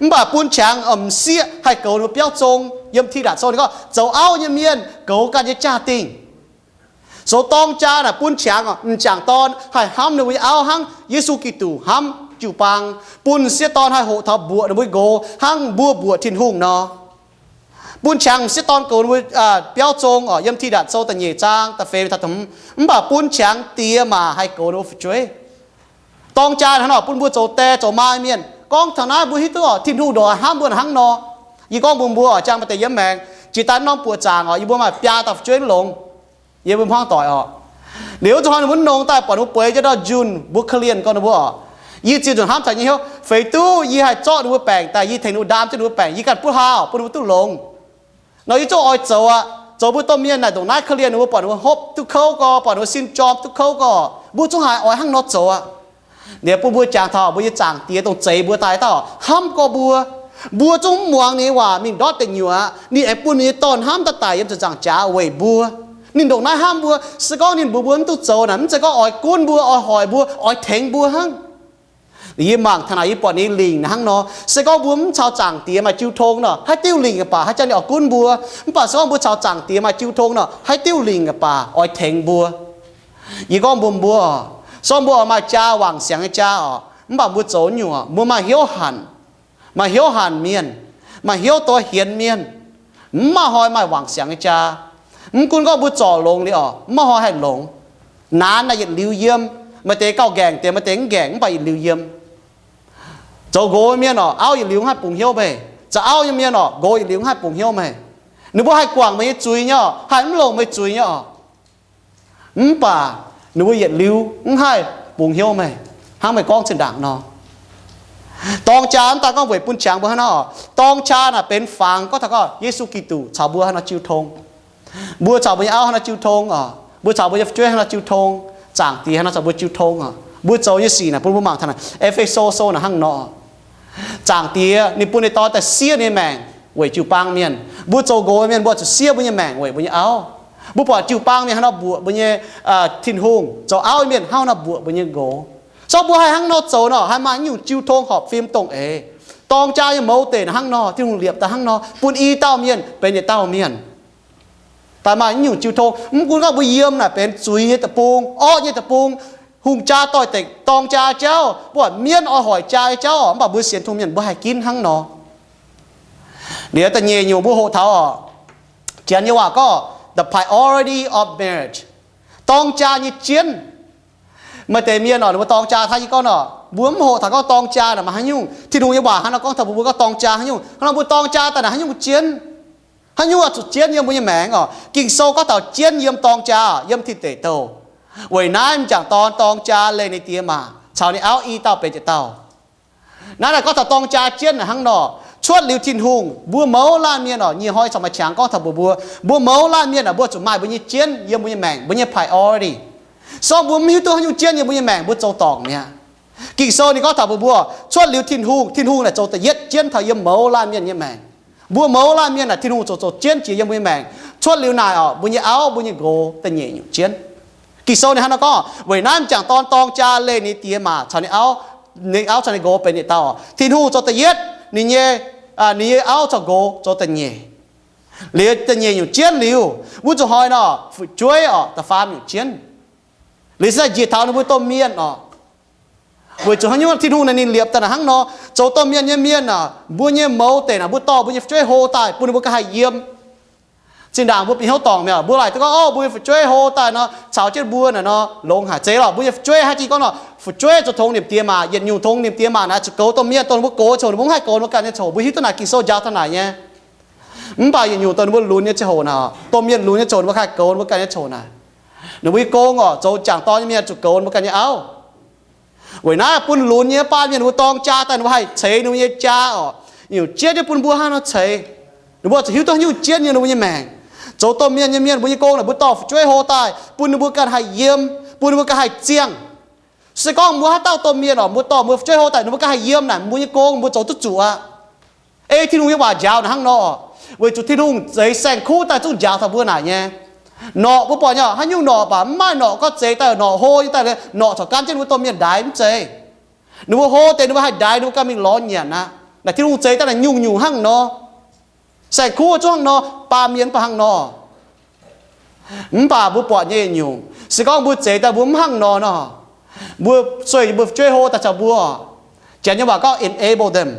mv baac bun qangx m'sieqv haih goux ninh mbuo biauv zong. Yiem Tidatc sou ninh gorngv zoux auv nyei mienh goux ganh nyei jaa-dingh. Zoux dorng jaa naaic bun qangx m'jangc dorn haih hnamv ninh mbuo nyei auv hnangv Yesu Giduc hnamv jiu-baang, bun m'sieqv dorn haih hoqc taux mbuoqc ninh mbuo nqox hnangv mbuo mbuoqc Tin-Hungh nor. Bun qangx m'sieqv dorn goux ninh mbuo biauv zong orqc, yiem Tidatc sou da'nyeic zaang da'feix taux da'hmz, mv baac bun qangx diex maac haih goux ninh mbuo fu'jueiv. Dorng jaa hnangv nor bun mbuo zoux die zoux maa mienh. Gorngv taux naaiv mbuo hiuv duqv orqc, Tin-Hungh ndongc haaix hnamv mbuo hnangv nor. Yie gorngv mbuox mbuo orqc, jang maaih deix yiem maengx, jiex daaih norm buoqc zaangc orqc, yie mbuo maaih biaa dauh fu'jueiv mv longx, yie mbuo hmuangv doic orqc. Liuz zuqc hnoi ninh mbuo nongx daaih buatc ninh mbuo bueix jienv ndau njunh, mbuo korv-lienh gorngv ninh mbuo orqc, yie ziouc nzunc hnamv taux nyei hnyouv, feix duqv yie haih zorqv ninh mbuo baengc daaih, yie tengx ninh mbuo ndaam jienv ninh mbuo baengc, yie ganh butv hlaax bun ninh mbuo duqv longx. Nor yie zungv oix zoux aqv. Zoux mbuo domh mienh naaic ndongc naaiv korv-lienh ninh mbuo, buatc ninh mbuo hopv duqv kouv gorx, buatc ninh mbuo sin jorm duqv kouv gorx, mbuo zungv haiz oix hnangv nor zoux aqv. Liuz bun mbuo jangx taux mbuo nyei Zaangc Diex dongh zeix mbuo daaih dauh hnamv gorx mbuo. Mbuo zungv mv muangx ninh nyei waac mingh ndortv deic nyuoqc aqv. Ninh aengx bun ninh nyei Dorn hnamv daaih daic yiem ziepc nzaangc jaax weic mbuo. Ninh ndongc naaiv hnamv mbuo. Se gorngv ninh mbuox mbuo mv duqv zoux naaic, mv zeiz gorngv oix gunv mbuo, oix hoic mbuo, oix tengx mbuo hnangv. Yie mangc taux naaic, yie buatc ninh lingc hnangv nor. Se gorngv mbuo mv caux Zaangc Diex maaih jiu tong nor, haaix diuv lingc baac haaix jangx ninh oix gunv mbuo. Mv baac se gorngv mbuo caux Zaangc Diex maaih jiu tong nor, haaix diuv lingc baac oix tengx mbuo. Yie gorngv mbuox mbuo, se gorngv mbuo oix maaih jaa, wangc siangx nyei jaa orqc, mv baac mbuo zoux nyungc, mbuo maaih hnyouv hanc, maaih hnyouv hanc mienh, maaih hnyouv doix hienx mienh, mv maaih hnoi maaih wangc siangx nyei jaa. Mv gunv gorngv mbuo zorc longx liuz orqc, mv maaih hnoi haih longx. Naanx naaic yietc liuz yiem. Maaih deix gauh nqaengc deix, maaih deix mv nqaengc, mv baac yietc liuz yiem. Zoux nqox mienh orqc, auv yietc liuz mv haih bungx hnyouv meih. Zoux auv nyei mienh orqc, nqox yietc liuz mv haih bungx hnyouv meih. Ninh mbuo haih guangc meih nyei zuiz nyei orqc, haih mv longc meih zuiz nyei orqc, mv baac ninh mbuo yietc liuz mv haih bungx hnyouv meih, hnangv meih gorngv zinh ndaangc nor. Dorng jaa mv daan gorngv weic bun qangx mbuo hnangv nor. Dorng jaa naaic benx fangx gorngv taux gorngv Yesu Giduc caux mbuo haaix nor jiu tong. Mbuo caux mbuo nyei auv haaix nor jiu tong orqc, mbuo caux mbuo nyei fu'jueiv haaix nor jiu tong, Zaangc Diex haaix nor caux mbuo jiu tong orqc. Mbuo zoux nyei sic naaic bun mbuo mangc taux naaic E^fe^so sou naaic hnangv nor. Zaangc Diex ninh bun ninh Dorn daaih siev ninh nyei maengc weic jiu-baang mienh. Mbuo zoux nqox mienh mbuo zuqc siev mbuo nyei maengc weic mbuo nyei auv. Mbuo buatc jiu-baang mienh hnangv nor mbuoqc mbuo nyei Tin-Hungh, zoux auv mienh hnangv nor mbuoqc mbuo nyei nqox. Se gorngv mbuo haih hnangv nor zoux nor, haih maaih nyungc jiu tong horpc fim dongh eix. Dorng jaa nyei mouz deic hnangv nor, Tin-Hungh liepc daaih hnangv nor, bun i dauh mienh benx yietc dauh mienh. Daaih maaih nyungc jiu tong. Mv gunv gorngv mbuo yiem naaic benx zuiz nyei deic-bung, orqv nyei deic-bung, hungh jaa doix-dekc dorng jaa jauv, mbuo mienv oix hoic jaa nyei jauv, mv baac mbuo sienx Tin-Hungh mienh mbuo haih ginv hnangv nor. Liuz da'nyeic nyungc mbuo hoqc taux orqc, Janx nyei waac gorngv the priority of marriage, dorng jaa nyei jienv. Maaih deix mienh orqc, ninh mbuo dorng jaa hnangv yie gorngv orqc, mbuo mv hoqc taux gorngv dorng jaa naaic maaih haaix nyungc. Tin-Hungh nyei waac hnangv nor gorngv taux mbuo, mbuo gorngv dorng jaa haaix nyungc. Hnangv nor mbuo dorng jaa daaih naaic haaix nyungc jienv? Haaix nyungc oix zuqc jienv yiem mbuo nyei maengc orqc? Ging-Sou gorngv taux jienv yiem dorng jaa, yiem tin-deic douh. Weic naaiv m'jangc dorn dorng jaa leih ninh diex maac, caux ninh auv i dauh benx yietc dauh. Naaiv naaic gorngv taux dorng jaa jienv naaic hnangv nor. Cuotv liuz Tin-Hungh, mbuo mouz laanh mienh orqc, nyic hnoi caux maaih qangx gorngv taux mbuox mbuo, mbuo mouz laanh mienh orqc, mbuo zuqc maaih mbuo nyei jienv yiem mbuo nyei maengc, mbuo nyei priority. Se gorngv mbuo mv hiuv duqv haaix nyungc jienv yiem mbuo nyei maengc, mbuo zoux dorngc mi'aqv. Ging-Sou ninh gorngv taux mbuox mbuo, cuotv liuz Tin-Hungh, Tin-Hungh naaic zoux da'yietv jienv taux yiem mouz laanh mienh nyei maengc. Mbuo mouz laanh mienh naaic Tin-Hungh zoux zoux jienv jiex yiem mbuo nyei maengc. Cuotv liuz naaic orqc, mbuo nyei auv, mbuo nyei nqox da'nyeic nyungc jienv. Ging-Sou ninh hnangv nor gorngv, weic naaiv m'jangc dorn dorng jaa leih ninh diex maac caux ninh auv, ninh auv caux ninh nqox benx yietc dauh. Tin-Hungh zoux da'yietv, ninh nyei, ninh nyei auv caux nqox zoux da'nyeic. Liuz da'nyeic nyungc jienv liuz, wuov zuqc hnoi nor, fu'jueiv orqc, da'faam nyungc jienv. Liuz se njiec taux ninh mbuo domh mienh orqc. Weic zuqc haaix nyungc Tin-Hungh naaic ninh liepc daaih naaic hnangv nor, zoux domh mienh nyei mienh aah, mbuo nyei mouz deic naaic mbuo dorh mbuo nyei fu'jueiv hlo daaih bun ninh mbuo ganh haih yiem. Zinh ndaangc mbuo bieqc hnyouv dorngc mi'aqv, mbuo laaic duqv gorngv, o, mbuo nyei fu'jueiv hlo daaih nor, caux jienv mbuo naaic nor, longx haic. Zeiz lorqc, mbuo nyei fu'jueiv haaix jingx gorngv nor, fu'jueiv zoux tongx nimc diex maac, yietc nyungc tongx nimc diex maac naaic zuqc goux domh mienh, dongh ninh mbuo gox coc, ninh mbuo mv haih goux, ninh mbuo ganh nyei coc. Mbuo hiuv duqv naaic Ging-Sou njaaux taux naaic nyei. Mv baac yietc nyungc dongh ninh mbuo lunx nyei ziangh hoc naaic, domh mienh lunx nyei ziangh hoc ninh mbuo haih goux ninh mbuo ganh nyei coc naaic. Ninh mbuo nyei gong orqc, zoux m'jangc dorn nyei mienh zuqc goux ninh mbuo ganh nyei auv. Weic naaiv bun lunx nyei baamh mienh ninh mbuo dorng jaa daaih, ninh mbuo haih ceix ninh mbuo nyei jaa oc. Nyungc jienv nyei bun mbuo hnangv nor ceix. Ninh mbuo zuqc hiuv duqv nyungc jienv nyei ninh mbuo nyei maengc. Zoux domh mienh nyei mienh mbuo nyei gong naaic mbuo dorh fu'jueiv hlo daaih bun ninh mbuo ganh haih yiem, bun ninh mbuo ganh haih ziangh. Se gorngv mbuo haaix dauh domh mienh oc, mbuo dorh mbuo fu'jueiv hlo daaih ninh mbuo ganh haih yiem naaic, mbuo nyei gong mbuo zoux duqv zuqc aqv. Ei Tin-Hungh nyei waac njaaux naaic hnangv nor, weic zuqc Tin-Hungh zeix saeng-kuv daaih zungv njaaux taux mbuo naaic nyei. Norqc mbuo buatc nyei, haaix nyungc norqc baac mv maaih norqc gorngv zeix daaih norqc hlo nyei daaih, norqc corc gan jienv mbuo domh mienh ndaix, mv zeiz. Ninh mbuo hlo deix ninh mbuo haih ndaix, ninh mbuo ganh mingh lorz nyanc aqv. Naaic Tin-Hungh zeix daaih naaic nyungc-nyungc hnangv nor. Saeng-kuv zungv hnangv nor, baamh mienh mv baac hnangv nor. Mv baac mbuo buatc nyei nyungc, se gorngv mbuo zeix daaih mbuo mv hnangv nor nor, mbuo sueih mbuo fu'jueiv hlo daaih caux mbuo, Janx nyei waac gorngv enable them.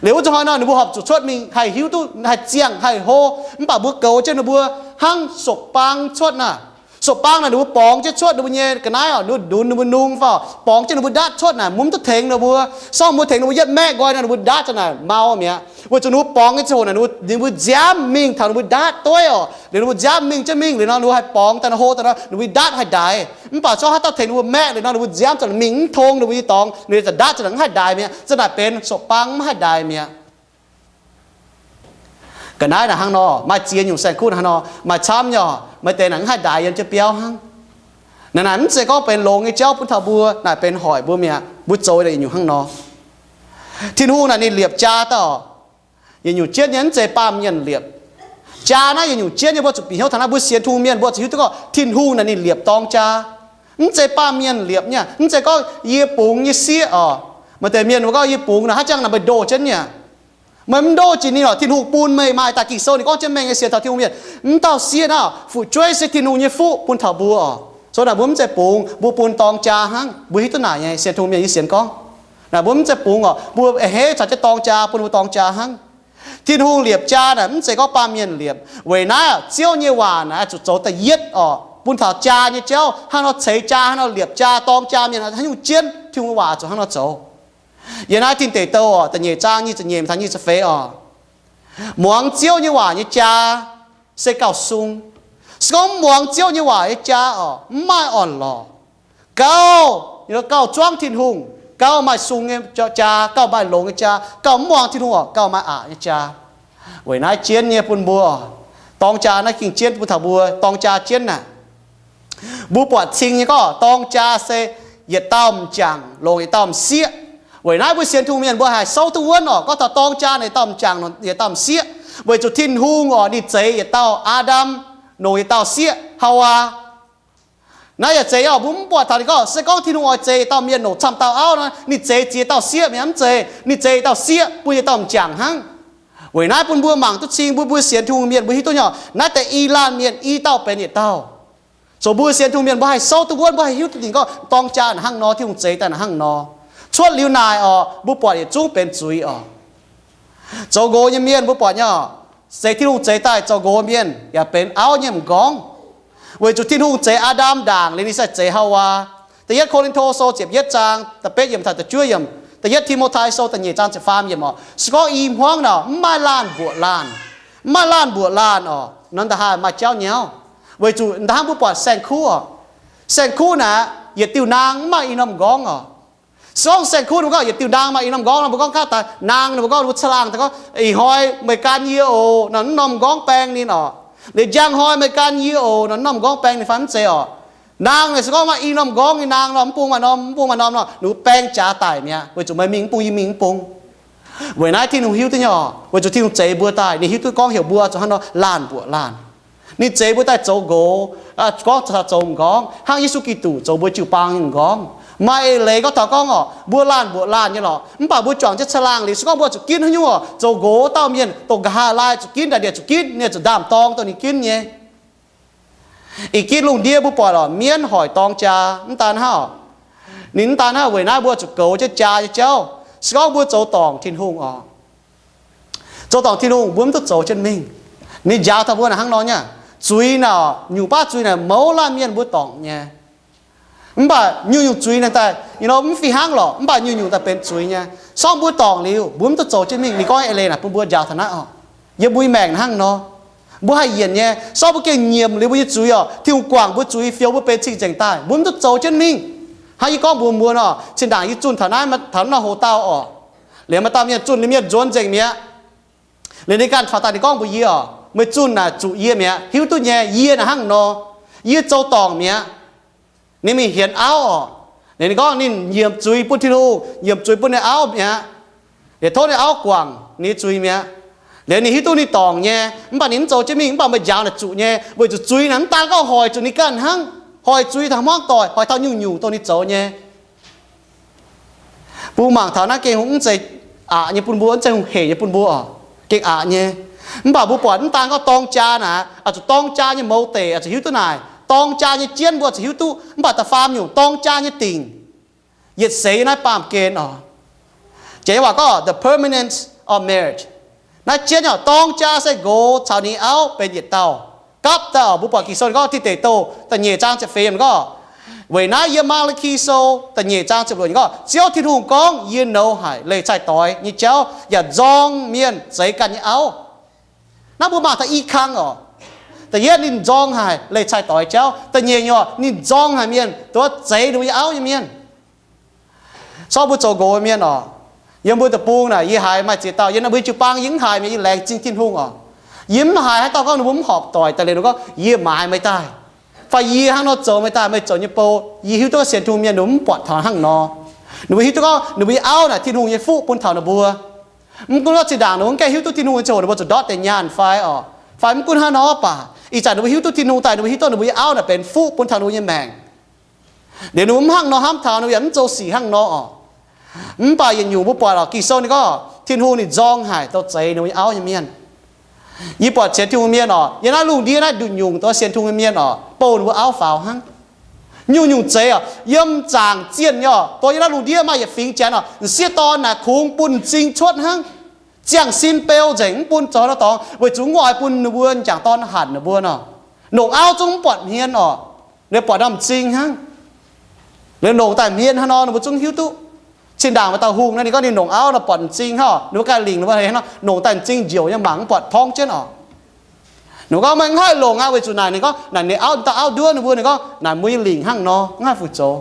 Liuz wuov zuqc hnoi nor ninh mbuo horpc zuqc cuotv mingh haih hiuv duqv haih ziangh haih hlo, mv baac mbuo goux jienv ninh mbuo hnangv sopv-baang cuotv naaic. Sopv-baang naaic ninh mbuo borngz jienv cuotv ninh mbuo nyei ga'naaiv oc, ninh mbuo ndunx ninh mbuo nung fai borngz jienv ninh mbuo ndaatv cuotv naaic, mbuo mv duqv tengx ninh mbuo. Se gorngv mbuo tengx ninh mbuo yietv maeqv nqoi nor, ninh mbuo ndaatv ziangh naaic mau mi'aqv. Weic zuqc ninh mbuo borngz nyei ziangh hoc naaic ninh mbuo, ninh mbuo nziaamv mingh taux ninh mbuo ndaatv dueiv oc. Liuz ninh mbuo nziaamv mingh jienv mingh liuz nor, ninh mbuo haih borngz daaih nor, hlo daaih nor, ninh mbuo ndaatv haih ndaix. Mv baac se gorngv haaix dauh tengx ninh mbuo maeqv liuz nor, ninh mbuo nziaamv ziangh mingh mv tong ninh mbuo nyei dorngx, ninh mbuo ziouc ndaatv ziangh naaic mv haih ndaix mi'aqv. Ziangh naaic benx sopv-baang mv haih ndaix mi'aqv. Ga'naaiv naaic hnangv nor, maaih ziex nyungc saeng-kuv hnangv nor, maaih camv nyei oc, maaih deix naaic mv haih ndaix yiem jienv biauv hnangv. Naaic naaic mv zeiz gorngv benx longx nyei jauv bun taux mbuo, naaic benx hoic mbuo mi'aqv. Mbuo zoux yietc nyungc hnangv nor. Tin-Hungh naaic ninh liepc jaa daaih oc, yietc nyungc jienv nyei, mv zeiz baamh mienh liepc. Jaa naaiv yietc nyungc jienv nyei, mbuo zuqc bieqc hnyouv taux naaiv. Mbuo sienx Tin-Hungh mienh mbuo zuqc hiuv duqv gorngv Tin-Hungh naaic ninh liepc dorng jaa. Mv zeiz baamh mienh liepc nyei, mv zeiz gorngv yie bungx nyei sieqv oc. Maaih deix mienh mbuo gorngv yie bungx naaic haaix jangx naaic meih ndoh jienv nyei. Meih mv ndoh jiex ninh oc. Tin-Hungh bun meih maaih daaih Ging-Sou ninh gorngv jienv mengh nyei sienx taux Tin-Hungh mienh, mv dauh sieqv naaiv fu'jueiv se Tin-Hungh nyei fuqv bun taux mbuo oc. So naaic mbuo mv zeiz bungx, mbuo bun dorng jaa hnangv. Mbuo hiuv duqv naaic nyei, sienx Tin-Hungh mienh nyei sienx gorngv. Naaic mbuo mv zeiz bungx oc, mbuo a'hneiv caux jienv dorng jaa, bun mbuo dorng jaa hnangv. Tin-Hungh liepc jaa naaic mv zeiz gorngv baamh mienh liepc. Weic naaiv Ziouv nyei waac naaic zuqc zoux da'yietv oc, bun taux jaa nyei jauv hnangv nor, ceix jaa hnangv nor, liepc jaa, dorng jaa mienh haaix nyungc jienv, Tin-Hungh nyei waac zuqc hnangv nor zoux. Yiem naaiv Tin Deic Douh oc, da'nyeic zaang nyic ziepc nyeic taux nyic ziepc feix oc. Muangx Ziouv nyei waac nyei jaa se gauh sung. Se gorngv mv muangx Ziouv nyei waac nyei jaa oc, mv maaih orn-lorqc. Gauh, gauh zuangv Tin-Hungh, gauh maaih sung nyei jaa, gauh maaih longx nyei jaa. Gauh mv muangx Tin-Hungh oc, gauh maaih aqc nyei jaa. Weic naaiv jienv nyei bun mbuo, dorng jaa naaiv ging jienv bun taux mbuo dorng jaa jienv naaic. Mbuo buatc cing nyei gorngv dorng jaa se yietc dauh m'jangc longc yietc dauh m'sieqv. Weic naaiv mbuo sienx Tin-Hungh mienh mbuo haih souv duqv wuonv oc. Gorngv taux dorng jaa naaic yietc dauh m'jangc longc yietc dauh m'sieqv, weic zuqc Tin-Hungh oc ninh zeix yietc dauh Aa^ndam longc yietc dauh sieqv, Haawaa. Naaiv yaac zeiz oc, mbuo mv buatc taux ninh gorngv, se gorngv Tin-Hungh oix zeix yietc dauh mienh longc camv dauh auv nor, ninh zeix ziex dauh sieqv mi'aqv. Mv zeiz, ninh zeix yietc dauh sieqv bun yietc dauh m'jangc hnangv. Weic naaiv bun mbuo mangc duqv cing, mbuo, mbuo sienx Tin-Hungh mienh mbuo hiuv duqv nyei, naaiv deix i laanh mienh i dauh benx yietc dauh. Zoux mbuo sienx Tin-Hungh mienh mbuo haih souv duqv wuonv, mbuo haih hiuv duqv dingc gorngv dorng jaa naaic hnangv nor, Tin-Hungh zeix daaih naaic hnangv nor. Cuotv liuz naaic oc, mbuo buatc yietc zungv benx zuiz oc. Zoux nqox nyei mienh mbuo buatc nyei oc, se Tin-Hungh zeix daaih zoux nqox mienh yaac benx auv nyei m'nqorngv. Weic zuqc Tin-Hungh zeix Aa^ndam ndaangc liuz ninh sai zeix Haawaa. Da'yietv Ko^lin^to Sou ziepc yietv zaang da'betv yiemc taux da'juov yiemc, da'yietv Ti^mo^tai Sou da'nyeic zaang ziepc faam yiemc oc. Se gorngv i hmuangv naaic mv maaih laanh mbuoqc laanh, mv maaih laanh mbuoqc laanh oc, nor nda haih maaih jauv nyauv. Weic zuqc nda hnangv mbuo buatc saeng-kuv oc, saeng-kuv naaic yietc diuh naang mv maaih i norm m'nqorngv oc. Se gorngv saeng-kuv ninh mbuo gorngv yietc diuh naang maaih i norm m'nqorngv nor, mbuo gorngv kaav daaih naang ninh mbuo gorngv, ninh mbuo caangh laangh daaih gorngv, ih hnoi meih gan yie oc nor, mv norm m'nqorngv baeng ninh oc. Liuz njang hnoi meih gan yie oc nor, mv norm m'nqorngv baeng ninh fai mv zeiz oc. Naang naaic se gorngv maaih i norm m'nqorngv nyei naang nor, mv bung maaih norm, mv bung maaih norm nor, ninh mbuo baeng jaax daic mi'aqv, weic zuqc meih mingh mv bung, yie mingh mv bung. Weic naaiv Tin-Hungh hiuv duqv nyei oc, weic zuqc Tin-Hungh zeix mbuo daaih, ninh hiuv duqv gorngv heuc mbuo zuqc hnangv nor laanh mbuoqc laanh. Ninh zeix mbuo daaih zoux nqox, gorngv taux zoux m'nqorngv hnangv Yesu Giduc zoux mbuo jiu-baang nyei m'nqorngv. Maaih eix leiz gorngv taux gorngv oc, mbuo laanh mbuoqc laanh nyei lorqc, mv baac mbuo juangc jienv caangh laangh liuz, se gorngv mbuo zuqc ginv haaix nyungc oc, zoux nqox dauh mienh dongh nqa'haav laai zuqc ginv, ndaangc ndiev zuqc ginv, ninh zuqc ndaam-dorng dongh ninh ginv nyei. Ih ginv lungh ndiev mbuo buatc oc, mienv hoic dorng jaa mv daan hnangv oc. Ninh mv daan hnangv, weic naaiv mbuo zuqc goux jienv jaa nyei jauv. Se gorngv mbuo zoux dorngc Tin-Hungh oc, zoux dorngc Tin-Hungh, mbuo mv duqv zoux jienv mingh. Ninh njaaux taux mbuo naaic hnangv nor nyei. Zuiz naaic, nyungc baav zuiz naaic mouz laanh mienh mbuo dorngc nyei. Mv baac nyungc-nyungc zuiz naaic daaih, you know, mv fih hnangv lorqc, mv baac nyungc-nyungc daaih benx zuiz nyei. Se gorngv mbuo dorngc liuz, mbuo mv duqv zoux jienv mingh. Ninh gorngv eix leiz naaic bun mbuo njaaux taux naaiv oc. Yiem mbuo nyei maengc hnangv nor, mbuo haih yienc nyei. Se gorngv mbuo gengh nyiemc liuz mbuo nyei zuiz oc, Tin-Hungh guangc mbuo zuiz, fioux mbuo benx cing-nzengc daaih, mbuo mv duqv zoux jienv mingh. Hnangv yie gorngv mbuox mbuo nor, zinh ndaangc yie zunh taux naaiv, taux naaiv hoc dauh oc, liemh maaih dauh mienh zunh liuz mienh nzuonx nzengc mi'aqv. Liuz ninh ganh faaux daaih ninh gorngv mbuox yie oc, meih zunh naaic zuqc yie mi'aqv, hiuv duqv nyei, yie naaic hnangv nor, yie zoux dorngc mi'aqv. Ninh mingh hienx auv oc. Liuz ninh gorngv ninh nyiemc zuiz bun Tin-Hungh, nyiemc zuiz bun ninh auv mi'aqv. Liuz tov ninh auv guangc ninh nyei zuiz mi'aqv. Liuz ninh hiuv duqv ninh dorngc nyei, mv baac ninh mv zoux jienv mingh, mv baac meih njaaux naaic zuqc nyei, weic zuqc zuiz naaic mv daan gorngv hoic zuqc ninh ganh hnangv, hoic zuiz taux hmuangv doic, hoic taux nyungc-nyungc dongh ninh zoux nyei. Mbuo mangc taux naaiv gengh hungh mv zeiz aqc nyei bun mbuo, mv zeiz hungh hec nyei bun mbuo oc. Gengh aqc nyei. Mv baac mbuo buatc mv daan gorngv dorng jaa naaic, oix zuqc dorng jaa nyei mouz deic oix zuqc hiuv duqv naaic, dorng jaa nyei jienv mbuo oix zuqc hiuv duqv, mv baac da'faam nyungc dorng jaa nyei dingc yietc seix naaiv baamh gen oc. Janx waac gorngv the permanence of marriage. Naaiv jienv oc, dorng jaa se nqox caux ninh auv benx yietc dauh, gapv daaih oc. Mbuo buatc Ging-Sou ninh gorngv Tin Deic Douh da'nyeic zaang ziepc feix yiemc gorngv, weic naaiv yiem Maa^li^ki Sou da'nyeic zaang ziepc luoqc yiemc gorngv, Ziouv Tin-Hungh gorngv, Yie nouz haic leih cai-doix nyei jauv yaac nzorng mienh zeix ganh nyei auv. Naaiv mbuo mangc taux i kang oc. Da'yietv ninh nzorng haic leih cai-doix jauv. Da'nyeic nyungc ninh nzorng haic mienh duqv zeix ninh mbuo nyei auv nyei mienh. Sortv mbuo zoux nqox mienh oc, yiem mbuo deic-bung naaic yie haiz maaih ziex dauh yiem naaiv mbuo jiu-baang yie mv haiz mi'aqv, yie laengz zingh Tin-Hungh oc. Yie mv haiz haaix dauh gorngv ninh mbuo mv horpc doic daaih liuz ninh gorngv, Yie maaiz meih daaih, fai yie hnangv nor zoux meih daaih, meih zoux nyei bou. Yie hiuv duqv sienx Tin-Hungh mienh ninh mbuo mv buatc taux hnangv nor. Ninh mbuo hiuv duqv gorngv ninh mbuo nyei auv naaic Tin-Hungh nyei fuqv bun taux ninh mbuo. Mv gunv gorngv zinh ndaangc ninh mbuo mv gaengh hiuv duqv Tin-Hungh nyei ziangh hoc ninh mbuo zuqc ndortv deix nyaanh fai oc, fai mv gunv hnangv nor baac, ih zanc ninh mbuo hiuv duqv Tin-Hungh daaih ninh mbuo hiuv duqv ninh mbuo nyei auv naaic benx fuqv bun taux ninh mbuo nyei maengc. Liuz ninh mbuo mv hnangv nor hnamv taux, ninh mbuo yaac mv zoux sic hnangv nor oc. Mv baac yietc nyungc mbuo buatc oc, Ging-Sou ninh gorngv Tin-Hungh ninh nzorng haic dongh zeix ninh mbuo nyei auv nyei mienh. Yie buatc sienx Tin-Hungh mienh oc, yiem naaiv lungh ndiev naaiv nduqc nyungc dongh sienx Tin-Hungh mienh oc, bouh ninh mbuo auv faaux hnangv. Nyungc-nyungc zeix oc, yiem zaangc zienh nyei oc, dongh yiem naaiv lungh ndiev maaih yietc fingx Janx oc, m'sieqv dorn naaic kungx bun m'zing cuotv hnangv. Ziangh sin beu nzengc, mv bun zoux haaix nor dorngx, weic zuqc mv oix bun ninh mbuo m'jangc dorn hanc ninh mbuo nor. Longc auv zungv mv buatc hmien oc, ninh buatc norm m'zing hnangv. Liuz longc daaih hmien hnangv nor ninh mbuo zungv hiuv duqv. Zinh ndaangc maaih dauh hungh nor, ninh gorngv ninh longc auv nor buatc m'zing hnangv oc, ninh mbuo ganh lingc ninh mbuo hnangv nor, longc daaih m'zing njoux nyei mangc mv buatc torngv jienv oc. Ninh gorngv, Meih mv haih longc aqv, weic zuqc naaic, ninh gorngv naaic ninh auv, dauh auv nduov ninh mbuo, ninh gorngv naaic mbuo nyei lingc hnangv nor, mv haih fu'zoux.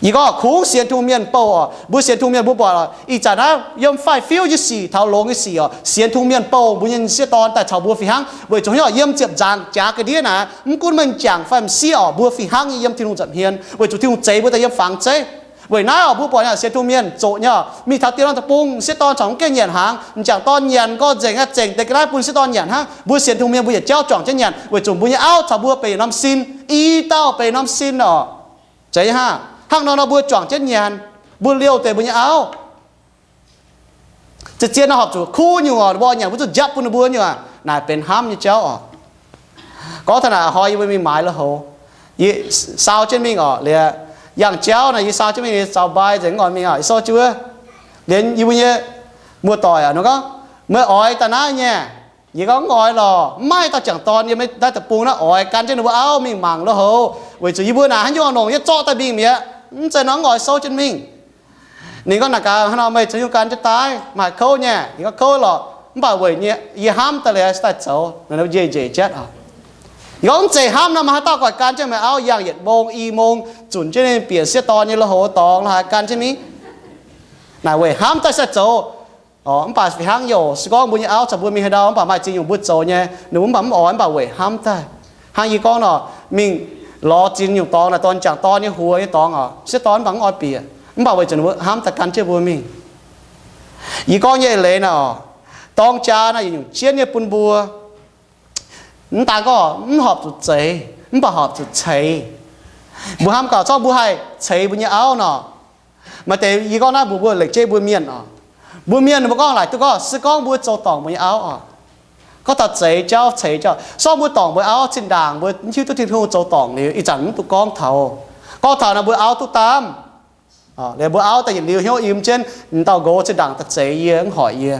Yie gorngv kungx sienx Tin-Hungh mienh bouh oc, mbuo sienx Tin-Hungh mienh mbuo buatc oc, ih zanc naaiv yiem faix-fiuv nyei sic taux longx nyei sic oc, sienx Tin-Hungh mienh bouh mbuo nyei m'sieqv dorn daaih caux mbuo fih hnangv, weic zuqc hnangv yiem ziepc nzaangc jaax ga'ndiev naaic, mv gunv m'jangc fai m'sieqv oc, mbuo fih hnangv nyei yiem Tin-Hungh nza'hmien, weic zuqc Tin-Hungh zeix mbuo daaih yiem fangx zeiv. Weic naaiv oc, mbuo buatc nyei sienx Tin-Hungh mienh zoqc nyei oc, mingh taux dien norm deic-bung, m'sieqv dorn corc mv gaengh nyanc hnaangx, m'jangc dorn nyanc nqoi nzengc aqv, zengc deix ga'naaiv bun m'sieqv dorn nyanc hnangv. Mbuo sienx Tin-Hungh mienh mbuo yietc jauv juangc jienv nyanc, weic zuqc mbuo nyei auv caux mbuo benx yietc norm sin, i dauh benx norm sin oc. Zeiz hnangv, hnangv nor nor mbuo juangc jienv nyanc, mbuo liouh deix mbuo nyei auv. Zien-zien nor horpc zuqc kuv nyungc oc, mbuo nyanc mbuo zuqc njapv bun ninh mbuo nyungc aqv, naaic benx hnamv nyei jauv oc. Gorngv taux naaic hnoi yie mbuo mingh maaiz lui-houx, yie sau jienv mingh oc, liuz yangh jauv naaic yie sau jienv mingh, zaux mbai nzengc mv oix mingh oc, yie sou jienv wuov. Liuz yie mbuo nyei muoz-doic oc, ninh gorngv, Meih oix daaih naaiv nyei? Yie gorngv, Mv oix lorqc, mv maaih dauh jangc dorn yiem naaiv deic-bung naaiv oix gan jienv ninh mbuo auv mingh mangc lui-houx, weic zuqc yie mbuo naaic haaix nyungc oix longc nyei, zorqv daaih mingh mi'aqv. Mv zeiz nor mv oix souv jienv mingh. Ninh gorngv, Naaic gaax hnangv nor meih za'gengh gan jienv daaih, maaih kouv nyei? Yie gorngv, Kouv lorqc, mv baac weic yie hnamv daaih liuz se daaih zoux. Njiec njiec jatv oc. Yie gorngv, Mv zeiz hnamv nor, maaih haaix dauh oix gan jienv meih auv yangh yietc mong i mong zunc jienv ninh bieqc m'sieqv dorn nyei lui-houx dorngx lorqc haih gan jienv mingh? Naaic weic hnamv daaih se daaih zoux. Mv baac fih hnangv youc se gorngv mbuo nyei auv caux mbuo mingh haaix ndau, mv baac maaih ziex nyungc mbuo zoux nyei, ninh mbuo mv baac mv oix, mv baac weic hnamv daaih. Hnangv yie gorngv nor, mingh lorz ziex nyungc dorngx naaic, dorh m'jangc dorn nyei huox nyei dorngx oc, m'sieqv dorn mv baac mv oix bieqc, mv baac weic zuqc ninh mbuo hnamv daaih gan jienv mbuo mingh. Yie gorngv nyei eix leiz naaic oc, dorng jaa naaiv yietc nyungc jienv nyei bun mbuo. Mv daan gorngv mv horpc zuqc zeix, mv baac horpc zuqc ceix. Mbuo hnamv gaax, zorqv mbuo haih ceix mbuo nyei auv nor, maaih deix yie gorngv naaiv mbuox mbuo, lengc jeiv mbuo mienh oc, mbuo mienh mbuo gorngv laaic duqv gorngv, se gorngv mbuo zoux dorngc mbuo nyei auv oc, gorngv taux zeix jauv, ceix jauv, zorqv mbuo dorngc mbuo auv, zinh ndaangc mbuo mv hiuv duqv Tin-Hungh, zoux dorngc liuz ih zanc mv duqv gorngv taux. Gorngv taux naaic mbuo auv duqv daamv. Liuz mbuo auv daaih yietc liuz hnyouv im jienv, m'dauh nqox zinh ndaangc daaih zeix yie, mv hoic yie.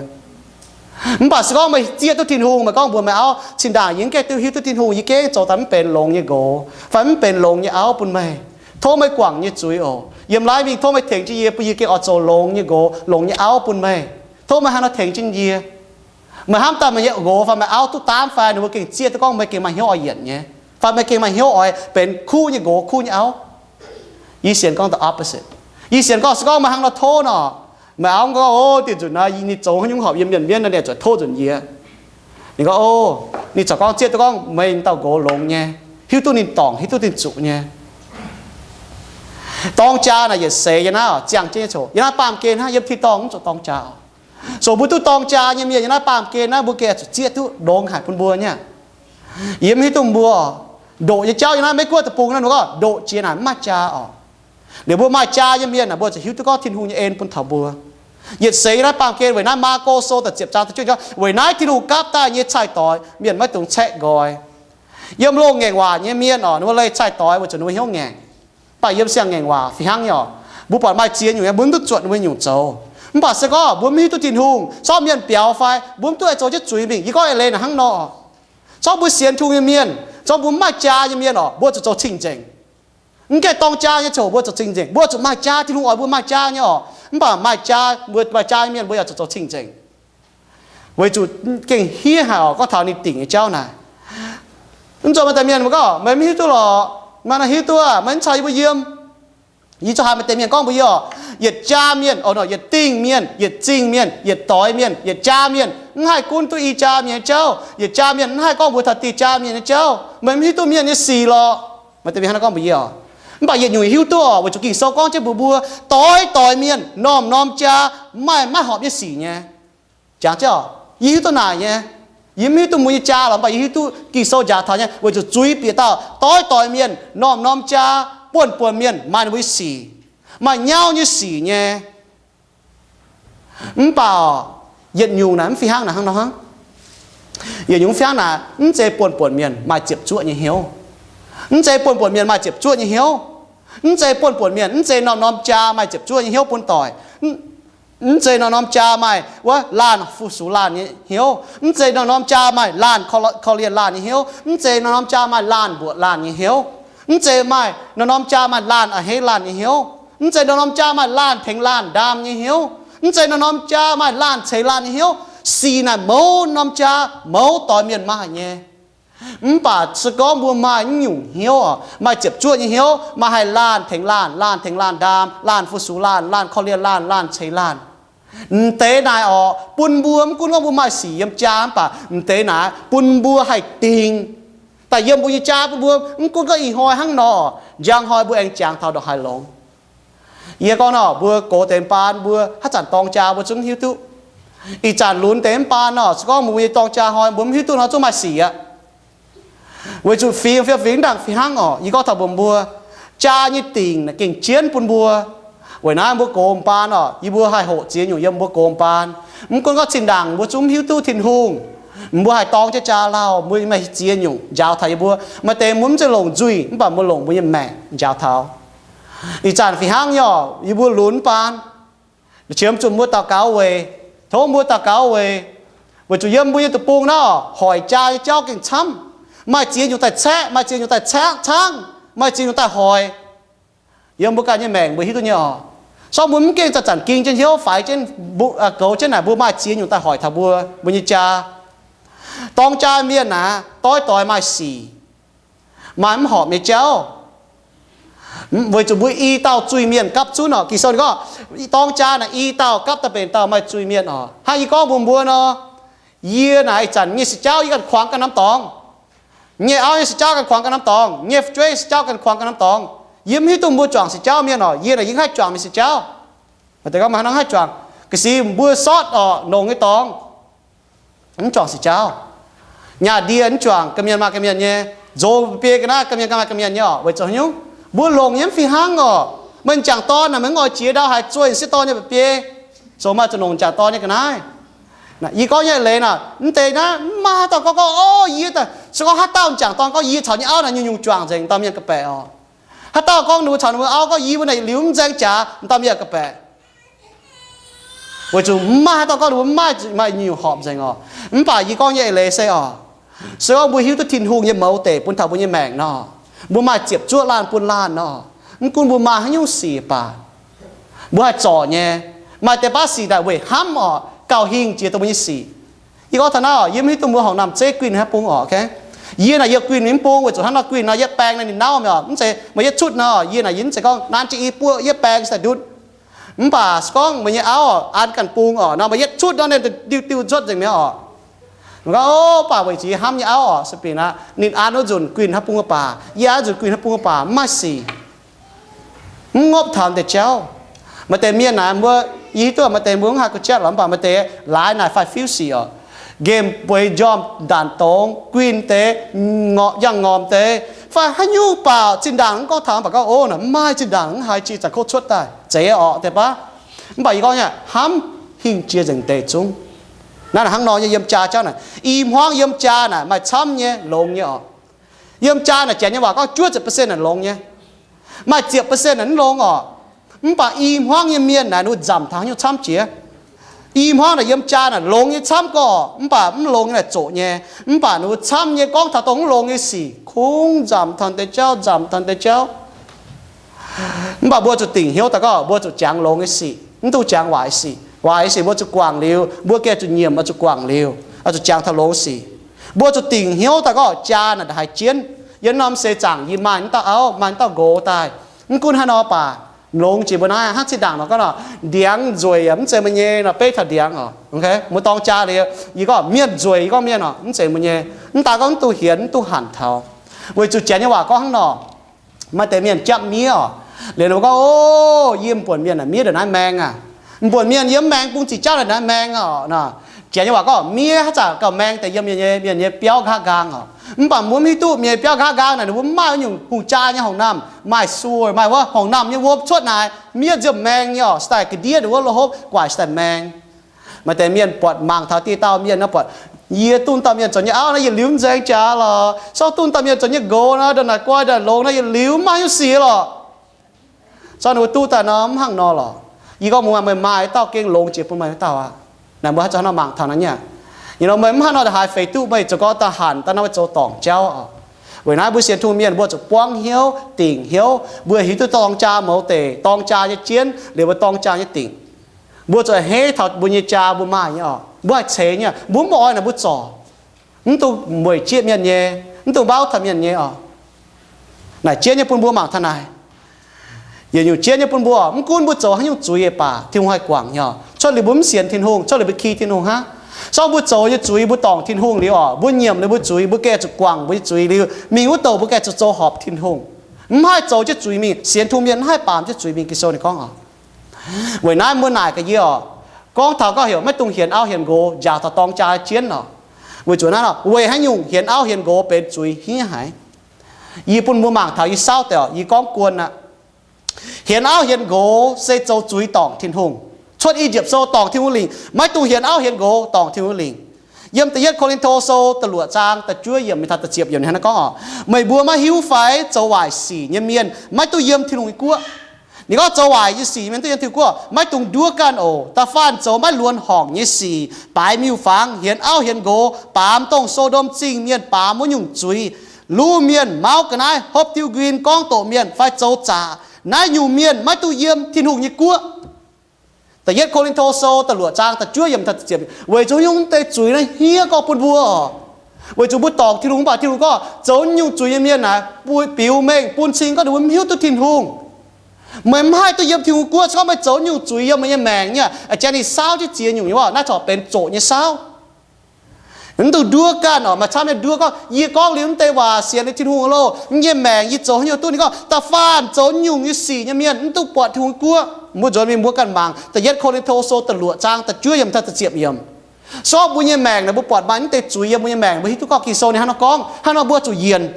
Mv baac se gorngv meih zieqv duqv Tin-Hungh, meih gorngv mbuox meih auv, zinh ndaangc yie mv gaengh duqv hiuv duqv Tin-Hungh, yie gengh zoux daaih mv benx longx nyei nqox fai mv benx longx nyei auv bun meih. Tov meih guangc yie nyei zuiz oc. Yiem naaiv mingh tov meih tengx jienv yie, bun yie gengh oix zoux longx nyei nqox, longx nyei auv bun meih. Tov meih hnangv nor tengx jienv yie. Meih hnamv daaih meih nyei nqox fai meih auv duqv daamv fai, ninh mbuo gengh zieqv duqv gorngv meih gengh maaih hnyouv oix yienc nyei, fai meih gengh maaih hnyouv oix benx kuv nyei nqox, kuv nyei auv. Yie sienx gorngv the opposite. Yie sienx gorngv se gorngv meih hnangv nor tov nor, meih auv gorngv, O, diuh nzunc naaiv ninh zoux haaix nyungc horpc yiem mienh mienv nor, ninh zuqc tov nzunc yie. Ninh gorngv, O, ninh corc gorngv zieqv duqv gorngv meih dauh nqox longx nyei, hiuv duqv ninh dorngc, hiuv duqv ninh zuqc nyei. Dorng jaa naaic yietc seix yiem naaiv ziangh jienv nyei coc. Yiem naaiv baamh gen hnangv, yiem tin-dorngh mv zuqc dorng jaa. So mbuo duqv dorng jaa nyei mienh yiem naaiv baamh gen naaiv, mbuo gengh zuqc zieqv duqv longx haic bun mbuo nyei. Yie mv hiuv duqv mbuo ndoqc nyei jauv yiem naaiv Meiv-Guoqv deic-bung naaiv, ninh gorngv ndoqc jiex naaic mv maaih jaa orqc. Liuz mbuo maaih jaa nyei mienh aah, mbuo ziouc hiuv duqv gorngv Tin-Hungh nyei en bun taux mbuo. Yietc seix yiem naaiv baamh gen weic naaiv Maako Sou da'ziepc zaang da'juov gorngv, weic naaiv Tin-Hungh gapv daaih nyei cai-doix mienh maiv dungx caeqv nqoi. Yiem loz-ngaengc waac nyei mienh orqc, ninh mbuo leih cai-doix weic zuqc ninh mbuo hnyouv ngaengc. Mv baac yiem siang-ngaengc waac fih hnangv nyei orqc, mbuo buatc maaih ziex nyungc nyei, mbuo mv duqv zuotc ninh mbuo nyungc zoux. Mv baac se gorngv mbuo mv hiuv duqv Tin-Hungh, zorqv mienh biaux fai mbuo mv duqv oix zoux jienv zuiz mingh. Yie gorngv eix leiz naaic hnangv nor, zorqv mbuo sienx Tin-Hungh nyei mienh, zorqv mbuo mv maaih jaa nyei mienh orqc, mbuo zuqc zoux cing-nzengc. Mv gaengh dorng jaa nyei coc mbuo zoux cing-nzengc, mbuo zuqc maaih jaa. Tin-Hungh oix mbuo maaih jaa nyei orqc, mv baac maaih jaa, mbuo maaih jaa nyei mienh mbuo yaac zuqc zoux cing-nzengc. Weic zuqc gengh hiev haic orqc, gorngv taux ninh dingc nyei jauv naaic. Mv nzunc maaih deix mienh mbuo gorngv, meih mv hiuv duqv lorqc, maaih nor hiuv duqv, meih mv caux yie mbuo yiem. Yie zuqc haiz maaih deix mienh gorngv mbuox yie orqc, yietc jaa mienh, o no, yietc dingh mienh, yietc zingh mienh, yietc doix mienh, yietc jaa mienh mv haih gunv duqv i jaa mienh nyei jauv. Yietc jaa mienh mv haih gorngv mbuox taux dieh jaa mienh nyei jauv. Meih mv hiuv duqv mienh nyei sic lorqc. Maaih deix mienh hnangv nor gorngv mbuox yie orqc. Mv baac yietc nyungc yie hiuv duqv orqc, weic zuqc Ging-Sou gorngv jienv mbuox mbuo, doix doix mienh, norm-norm jaa maaih maiv horpc nyei sic nyei. Jangx jienv orqc, yie hiuv duqv naaic nyei. Yie mv hiuv duqv mbuo nyei jaa lorqc, mv baac yie hiuv duqv Ging-Sou njaaux taux nyei, weic zuqc zuiz bieqc dauh doix doix mienh, norm-norm jaa, buonv-buonc mienh maaih ninh mbuo nyei sic, maaih nyauv nyei sic nyei. Mv baac yietc nyungc naaic mv fih hnangv naaic hnangv nor hnangv. Yietc nyungc mv fih hnangv naaic, mv zeiz buonv-buonc mienh maaih ziepc zuoqv nyei hnyouv. Mv zeiz buonv-buonc mienh maaih ziepc zuoqv nyei hnyouv. Mv zeiz buonv-buonc mienh, mv zeiz norm-norm jaa maaih ziepc zuoqv nyei hnyouv bun doic. Mv zeiz norm-norm jaa maaih wuov laanh fu-sux laanh nyei hnyouv. Mv zeiz norm-norm jaa maaih laanh korv-lienh laanh nyei hnyouv. Mv zeiz norm-norm jaa maaih laanh mbuoqc laanh nyei hnyouv. Mv zeiz maaih norm-norm jaa maaih laanh a'hneiv laanh nyei hnyouv. Mv zeiz norm-norm jaa maaih laanh tengx laanh ndaam nyei hnyouv. Mv zeiz norm-norm jaa maaih laanh ceix laanh nyei hnyouv. Sic naaic mouz norm jaa, mouz doix mienh maaih nyei. Mv baac se gorngv mbuo maaih naaiv nyungc hnyouv orqc, maaih ziepc zuoqv nyei hnyouv, maaih haih laanh tengx laanh, laanh tengx laanh ndaam, laanh fu-sux laanh, laanh korv-lienh laanh, laanh ceix laanh, m'deix naaic orqc, bun mbuo mv gunv gorngv mbuo maaih sic yiem jaa, mv baac m'deix naaic bun mbuo haih dingc daaih yiem mbuo nyei jaa bun mbuo. Mv gunv gorngv ih hnoi hnangv nor, njang hnoi mbuo aengx jangx taux ndongc haaix longx. Yie gorngv nor, mbuo gox deix m'baan mbuo haaix zanc dorng jaa mbuo zungv hiuv duqv. Ih zanc lunx deix m'baan nor, se gorngv mbuo nyei dorng jaa hnoi mbuo mv hiuv duqv nor zungv maaih sic aqv. Weic zuqc fingx fiev fingx ndaangc fih hnangv orqc. Yie gorngv taux mbuox mbuo, jaa nyei dingc naaic gengh jienv bun mbuo. Weic naaiv mbuo gox m'baan orqc, yie mbuo haih hoqc ziex nyungc yiem mbuo gox m'baan. Mv gunv gorngv zinh ndaangc mbuo zungv mv hiuv duqv Tin-Hungh, mbuo haih dorng jienv jaa lauh, mbuo maaih ziex nyungc njaaux taux yie mbuo. Maaih deix mbuo mv zeiz longc nzuih, mv baac mbuo longc mbuo nyei maengc njaaux taux. Ih zanc fih hnangv nyei orqc, yie mbuo lunx m'baan, qiemx zuqc mbuo daux gaux weic, tov mbuo daux gaux weic, weic zuqc yiem mbuo nyei deic-bung naaiv orqc, hoic jaa nyei jauv gengh camv. Maaih ziex nyungc daaih caeqv, maaih ziex nyungc daaih caeqv caangv, maaih ziex nyungc daaih hoic. Yiem mbuo ganh nyei maengc mbuo hiuv duqv nyei orqc. Sorng mbuo mv gengh zanc-zanc ging jienv hnyouv faix jienv, goux jienv naaic mbuo maaih ziex nyungc daaih hoic taux mbuo, mbuo nyei jaa. Dorng jaa mienh naaic, doix-doix maaih sic, maaih mv horpc nyei jauv. Weic zuqc mbuo i dauh zuiz-mienh gapv zunv orqc. Ging-Sou ninh gorngv, dorng jaa naaic i dauh gapv daaih benx dauh maaih zuiz-mienh orqc. Hnangv yie gorngv mbuox mbuo nor, yie naaic ih zanc nyei se jauv yie ganh kuangx ganh norm dorngx. Nyei auv nyei se jauv ganh kuangx ganh norm dorngx. Nyei fu'jueiv se jauv ganh kuangx ganh norm dorngx. Yie mv hiuv duqv mbuo juangc se jauv mienh orqc. Yie naaic yie haih juangc mienh se jauv. Maaih deix gorngv maaih hnangv haih juangc. Ga'sic mbuo sortv orqc, nongc nyei dorngx mv juangc se jauv. Nyaah ndie mv juangc ga'mienh maaih ga'mienh nyei. Nzox biei ga'naaiv ga'mienh ga'maaih ga'mienh nyei orqc. Weic zuqc haaix nyungc? Mbuo longc nyei mv fih hnangv orqc. Meih m'jangc dorn naaic meih mv oix jiex ndau haaix zueih sieqv dorn nyei ba'biei. Zoux maaih zuqc longc m'jangc dorn nyei ga'naaiv. Yie gorngv nyei leiz naaic, mv deix naaiv mv maaih haaix dauh gorngv gorngv, O, yie, se gorngv haaix dauh m'jangc dorn gorngv yie caux nyei auv naaic nyungc-nyungc juangc nzengc, dauh mienh ga'baeqc orqc. Haaix dauh gorngv ninh mbuo caux ninh mbuo auv gorngv yie mbuo naaic liuz mv nzaeng jaax, dauh mienh ga'baeqc. Weic zuqc mv maaih haaix dauh gorngv ninh mbuo mv maaih, maaih nyungc horpc nzengc orqc. Mv baac yie gorngv nyei eix leiz se orqc, se gorngv mbuo hiuv duqv Tin-Hungh nyei mouz deic bun taux mbuo nyei maengc nor, mbuo maaih ziepc zuoqv laanh bun laanh nor, mv gunv mbuo maaih haaix nyungc sic baac, mbuo haih zorc nyei. Maaih deix baav sic naaic weic hnamv orqc, gauh hingh jiex dongh mbuo nyei sic. Yie gorngv taux naaiv orqc, yie mv hiuv duqv mbuo horngc naamh zeiv guinh haaix bung orqc, Yie naaic yie guinh mingh mv bung weic zuqc hnangv nor guinh nor yietv baeng naaic ninh nauv mi'aqv. Mv zeiz meih yietv cutv nor, yie naaic yie mv zeiz gorngv nanv jienv i buoqv yietv baeng sai ndutv. Mv baac se gorngv meih nyei auv an ganh bung orqc nor, meih yietv cutv nor ninh diuh diuh nzuotv nzengc mi'aqv orqc. Mv gorngv, o, mv baac weic zuqc yie hnamv nyei auv orqc, se bingx aqv, ninh an wuov nzunc guinh hnangv bung wuov baac, yie an nzunc guinh hnangv bung wuov baac, mv maaih sic. Mv ngopv taux deix jauv. Maaih deix mienh naaic mbuo, yie hiuv duqv maaih deix mbuo mv haih gu'jatv lorqc, mv baac maaih deix laaix naaic faix fiuv sic orqc. Nqemh bueix njormh ndanc dongz guinh deix, njang-ngormc deix, fai haaix nyungc baac zinh ndaangc mv gorngv taux, mv baac gorngv, o, naaic mv maaih zinh ndaangc mv haiz jiex zanc kouv cuotv daaih, zeiz orqc deix baav. Mv baac yie gorngv nyei hnamv hingh jiex nzengc deix zungv. Naaiv hnangv nor nyei yiem jaa jauv naaic, i hmuangv yiem jaa naaic maaih camv nyei longx nyei orqc. Yiem jaa naaic janx nyei waac gorngv juov ziepc percent naaic longx nyei. Maaih ziepc percent naaic mv longx orqc. Mv baac i hmuangv nyei mienh naaic ninh mbuo nzamc taux haaix nyungc camv jiex. I hmuangv naaic yiem jaa naaic longx nyei camv gorqv, mv baac mv longx nyei naaic zoqc nyei. Mv baac ninh mbuo camv nyei gorngv taux dongh mv longx nyei sic kungx nzamc taux deix jauv, nzamc taux deix jauv. Mv baac mbuo zuqc dingc hnyouv daaih gorngv mbuo zuqc jangx longx nyei sic, mv dungx jangx waaic sic. Waaic sic mbuo zuqc guangc liuz, mbuo gengh zuqc nyiemc oix zuqc guangc liuz, oix zuqc jangx taux longx sic. Mbuo zuqc dingc hnyouv daaih gorngv jaa naaic haiz jienv. Yiem norm seix zaangc yie maaih mv dauh auv, maaih mv dauh nqox daaih. Mv gunv haaix nor baac, longx jiex mbuo naaiv hnangv zinh ndaangc nor gorngv nor, ndiangx nzueic yaac mv zeiz meih nyei nor, beiv taux ndiangx oc. Mbuo dorng jaa liuz, yie gorngv mienh nzueic, yie gorngv mienh oc, mv zeiz mbuo nyei. Mv daaih gorngv mv duqv hienx, mv duqv hanc taux. Weic zuqc janx nyei waac gorngv hnangv nor, maaih deix mienh japv miev oc. Liuz ninh mbuo gorngv, o, yie m'buonc mienh naaic miev ndongc naaiv maeng aac. M'buonc mienh yiem maeng bung ziqc jauv ndongc naaiv maeng oc. Janx nyei waac gorngv miev haaix zanc gauh maeng deix yiem mienh nyei, mienh nyei biauv nqa'haav nqaang oc. Mv baac mbuo mv hiuv duqv mienh nyei biauv nqa'haav nqaang naaic ninh mbuo mv maaih wuov nyungc hungh jaa nyei horngc naamh, maaih suoh, maaih wuov horngc naamh nyei wuom cuotv naaic, miev nziemh maeng nyei oc, se daaih ga'ndiev ninh wuov lo hopv guaic se daaih maeng. Maaih deix mienh buatc mangc taux dieh dauh mienh nor buatc, yie dunh dauh mienh zoux nyei auv naaiv yietc liuz mv nzaeng jaax lorqc. Sortv dunh dauh mienh zoux nyei nqox nor, ndongc naaic guai ndongc naaic longx nor, yietc liuz mv maaih haaix nyungc sic lorqc. Sortv ninh mbuo duqv daaih nor mv hnangv nor lorqc. Yie gorngv mbuo maaih, maaih dauh gengh longx jiex bun maaih dauh aqv. Naaic mbuo haaix zanc nor mangc taux naaiv nyei. Ih hnoi meih mv hnangv nor haaix feix duqv meih zoux gorngv daaih hanc daaih nor meih zoux dorngc jauv oc. Weic naaiv mbuo sienx Tin-Hungh mienh mbuo zuqc buangv hnyouv, dingc hnyouv, mbuo hiuv duqv dorng jaa mouz deic, dorng jaa nyei jienv, liuz mbuo dorng jaa nyei dingc. Mbuo zuqc a'hneiv taux mbuo nyei jaa mbuo maaih nyei oc. Mbuo haih ceix nyei, mbuo mv oix naaic mbuo zorc. Mv dungx mueic jieqv mienh nyei, mv dungx mbauv taux mienh nyei oc. Naaic jieqv nyei bun mbuo mangc taux naaic. Yietc nyungc jieqv nyei bun mbuo, mv gunv mbuo zoux haaix nyungc zuiz baac Tin-Hungh haih guangc nyei oc. Cuotv liuz mbuo mv sienx Tin-Hungh, cuotv liuz mbuo ki Tin-Hungh hnangv. Sortv mbuo zoux nyei zuiz mbuo dorngc Tin-Hungh liuz oc, mbuo nyiemc liuz mbuo zuiz, mbuo gengh zuqc guangc mbuo nyei zuiz liuz mingh wuov douh mbuo gengh zuqc zoux horpc Tin-Hungh. Mv haih zoux jienv zuiz mingh, sienx Tin-Hungh mienh mv haih baamz jienv zuiz mingh, Ging-Sou ninh gorngv oc. Weic naaiv mbuo naaic gaax yie oc, gorngv taux gorngv heuc maiv dungx hienx auv hienx nqox njaaux taux dorng jaa jienv oc. Weic zuqc naaiv oc, weic haaix nyungc hienx auv hienx nqox benx zuiz hniev haic? Yie bun mbuo mangc taux yie saauv deix oc, yie gorngv guon aqv. Hienx auv hienx nqox se zoux zuiz dorngc Tin-Hungh. Cuotv I^yipv Sou dorngc Tin-Hungh lingc, maiv dungx hienx auv hienx nqox dorngc Tin-Hungh lingc. Yiem da'yietv Ko^lin^to Sou da'luoqc zaang da'juov yiemc mingh taux da'ziepc yiemc ninh hnangv naaiv gorngv oc, meih mbuo maiv hiuv fai zoux waaic sic nyei mienh maiv duqv yiem Tin-Hungh nyei guoqv. Ninh gorngv zoux waaic nyei sic mienh duqv yiem Tin-Hungh guoqv, maiv dungx nduov ganh oc. Da'faanh zoux maiv luonx horngc nyei sic, baaix miuc-fangx, hienx auv hienx nqox, baamz dongh So^ndom Zingh mienh baamz wuov nyungc zuiz, luv mienh, mauv ga'naaiv, hopv diuv nquin, gorngv doqc mienh fai zoux zaqc, naaiv nyungc mienh maiv duqv yiem Tin-Hungh nyei guoqv. Da'yietv Ko^lin^to Sou da'luoqc zaang da'juov yiemc taux da'ziepc, weic zuqc nyungc deix zuiz naaiv hniev gorngv bun mbuo oc. Weic zuqc mbuo dorngc Tin-Hungh mv baac Tin-Hungh gorngv zoux nyungc zuiz nyei mienh naaic, biux mengh bun cing gorngv ninh mbuo mv hiuv duqv Tin-Hungh. Meih mv haih duqv yiem Tin-Hungh guoqv se gorngv meih zoux nyungc zuiz yiem meih nyei maengc nyei. A'jang ninh saauv jienv ziex nyungc nyei oc, naaiv corc benx zoqc nyei saauv. Mv dungx nduov ganh oc. Maaih camv nyei nduov gorngv, yie gorngv liuz mv deix waac sienx liuz Tin-Hungh loh, yie nyei maengc yie zoux haaix nyungc duqv? Ninh gorngv da'faanh zoux nyungc nyei sic nyei mienh mv duqv buatc Tin-Hungh guoqv. Mbuo nzuonx mingh mbuo ganh mangc da'yietv Ko^lin^to Sou da'luoqc zaang da'juov yiemc taux da'ziepc yiemc. Sortv mbuo nyei maengc naaic mbuo buatc maaih mv deix zuiz yiem mbuo nyei maengc, mbuo hiuv duqv gorngv Ging-Sou ninh hnangv nor gorngv, hnangv nor mbuo zuqc yienc.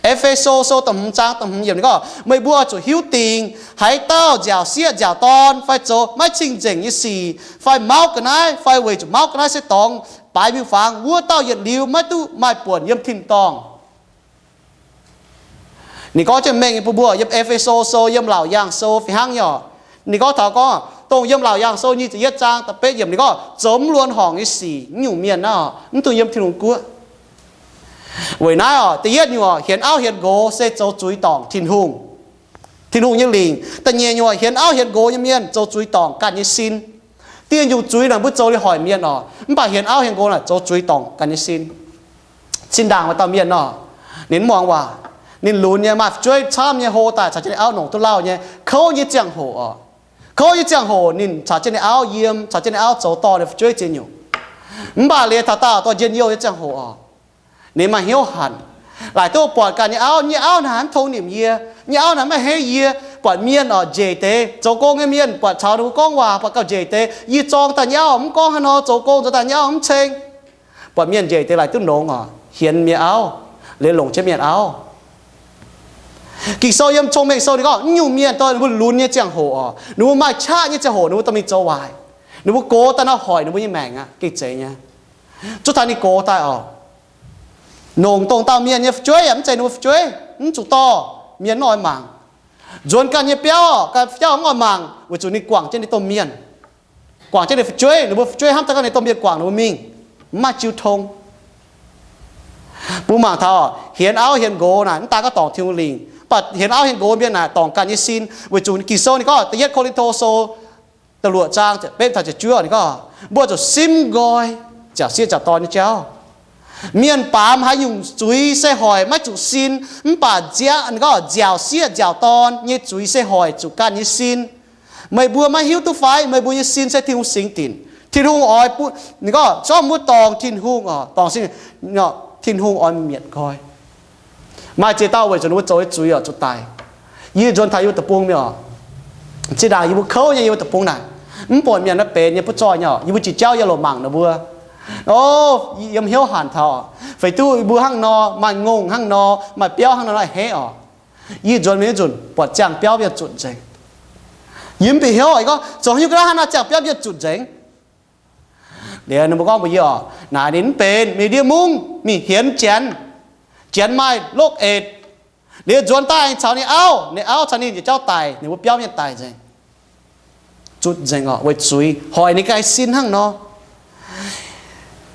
E^fe^so Sou da'hmz zaang da'hmz yiemc ninh gorngv, meih mbuo zuqc hiuv dingc, haaix dauh nziaauc sieqv nziaauc dorn fai zoux maiv cing-nzengc nyei sic fai mauv ga'naaiv fai weic zuqc mauv ga'naaiv se dorngx baaix miuc-fangx, wuov dauh yietc liuz maiv duqv maaih buonc yiem tin-dorngh. Ninh gorngv jienv mengh nyei bun mbuo yiem E^fe^so Sou, yiem Laauc Yaangh Sou fih hnangv nyei oc. Ninh gorngv taux gorngv dongh yiem Laauc Yaangh Sou nyic ziepc yietv zaang da'betv yiemc ninh gorngv zoux mv luonx horngc nyei sic nyungc mienh naaiv mv dungx yiem Tin-Hungh guoqv. Weic naaiv oc, da'yietv nyungc hienx auv hienx nqox se zoux zuiz dorngc Tin-Hungh, Tin-Hungh nyei lingc. Da'nyeic nyungc hienx auv hienx nqox nyei mienh zoux zuiz dorngc ganh nyei sin. Dieh nyungc zuiz naaic mbuo zoux liuz hoic mienh oc, mv baac hienx auv hienx nqox naaic zoux zuiz dorngc ganh nyei sin. Sin ndaangc maaih dauh mienh nor, ninh mv muangx waac. Ninh lunx nyei, maaih fu'jueiv camv nyei hlo daaih caux jienv ninh auv nongc duqv lauh nyei, kouv nyei ziangh hoc oc. Kouv nyei ziangh hoc ninh caux jienv ninh auv yiem, caux jienv ninh auv zoux dorh ninh fu'jueiv ziex nyungc. Mv baac liuz taux daauh dorh njien-youh nyei ziangh hoc oc, ninh maaih hnyouv hanc, laaic duqv buatc ganh nyei auv, nyei auv naaic mv tong nimc yie, nyei auv naaic mv hei yie. Buatc mienh oc, njiec deix zoux gong nyei mienh, buatc caux ninh mbuo gorngv waac, buatc gauh njiec deix, yie zorng daaih nyei auv mv gorngv haaix nor, zoux gong zoux daaih nyei auv mv ceng. Buatc mienh njiec deix laaic duqv nongx oc, hienx mienh auv, liuz longc jienv mienh auv. Ging-Sou yiem Cong-Mengh Sou ninh gorngv, naaiv nyungc mienh dorh ninh mbuo lunx nyei ziangh hoc oc, ninh mbuo maaih qaqv nyei ziangh hoc, ninh mbuo dorh mingh zoux waaic, ninh mbuo gox daaih nor hoic ninh mbuo nyei maengc aqv, gengh zeiz nyei. Zuov taux ninh gox daaih oc, nongc dongh dauh mienh nyei fu'jueiv yaac mv zeiz ninh mbuo fu'jueiv, mv zuqc dorh, mienh mv oix mangc. Nzuonx ganh nyei biauv, ganh nyei biauv mv oix mangc weic zuqc ninh guangc jienv ninh domh mienh, guangc jienv ninh fu'jueiv, ninh mbuo fu'jueiv hnamv daaih gorngv ninh domh mienh guangc ninh mbuo mingh, mv maaih jiu tong. Mbuo mangc taux hienx auv hienx nqox naaic mv daan gorngv dorngc Tin-Hungh lingc, mv baac hienx auv hienx nqox mienh naaic dorngc ganh nyei sin, weic zuqc Ging-Sou ninh gorngv da'yietv Ko^lin^to Sou da'luoqc zaang betv taux ziepc juov ninh gorngv, mbuo zuqc simv nqoi nziaauc sieqv nziaauc dorn nyei jauv. Mienh baamz haaix nyungc zuiz se hoic maiv zuqc sin, mv baac nziaauc, ninh gorngv nziaauc sieqv nziaauc dorn nyei zuiz se hoic zuqc ganh nyei sin. Meih mbuo maiv hiuv duqv fai meih mbuo nyei sin se Tin-Hungh singx dinc? Tin-Hungh oix bun, ninh gorngv zorqv mbuo dorngc Tin-Hungh oc, dorngc sin, Tin-Hungh oix mietc nqoi. Maaih ziex dauh weic zuqc ninh mbuo zoux nyei zuiz oc zuqc daic. Yie nzuonx taux yie mbuo deic-bung mingh oc, zinh ndaangc yie mbuo kouv nyei yie mbuo deic-bung naaic, mv buatc mienh naaiv benx nyei butv zoih nyei oc, yie mbuo jiex jauv yiem loc mangc ninh mbuo. O, yiem hnyouv hanc taux, feix duqv yie mbuo hnangv nor, maaih ngongh hnangv nor, maaih biauv hnangv nor, naaiv a'hneiv oc. Yie nzuonx mingh wuov nzunc buatc ziangh biauv mienh zutc nzengc. Yie mv bieqc hnyouv, yie gorngv zoux haaix nyungc ga'naaiv hnangv naaiv ziangh biauv mienh zutc nzengc. Liuz ninh mbuo gorngv mbuox yie oc, naaic ninh mv benx mingh ndiev mungv mingh hienx Janx. Janx maaih loqv etc. Liuz nzuonx daaih caux ninh auv, ninh auv caux ninh njiec jauv daic, ninh mbuo biauv mienh daic nzengc. Zutc nzengc oc, weic zuiz hoic ninh ganh sin hnangv nor.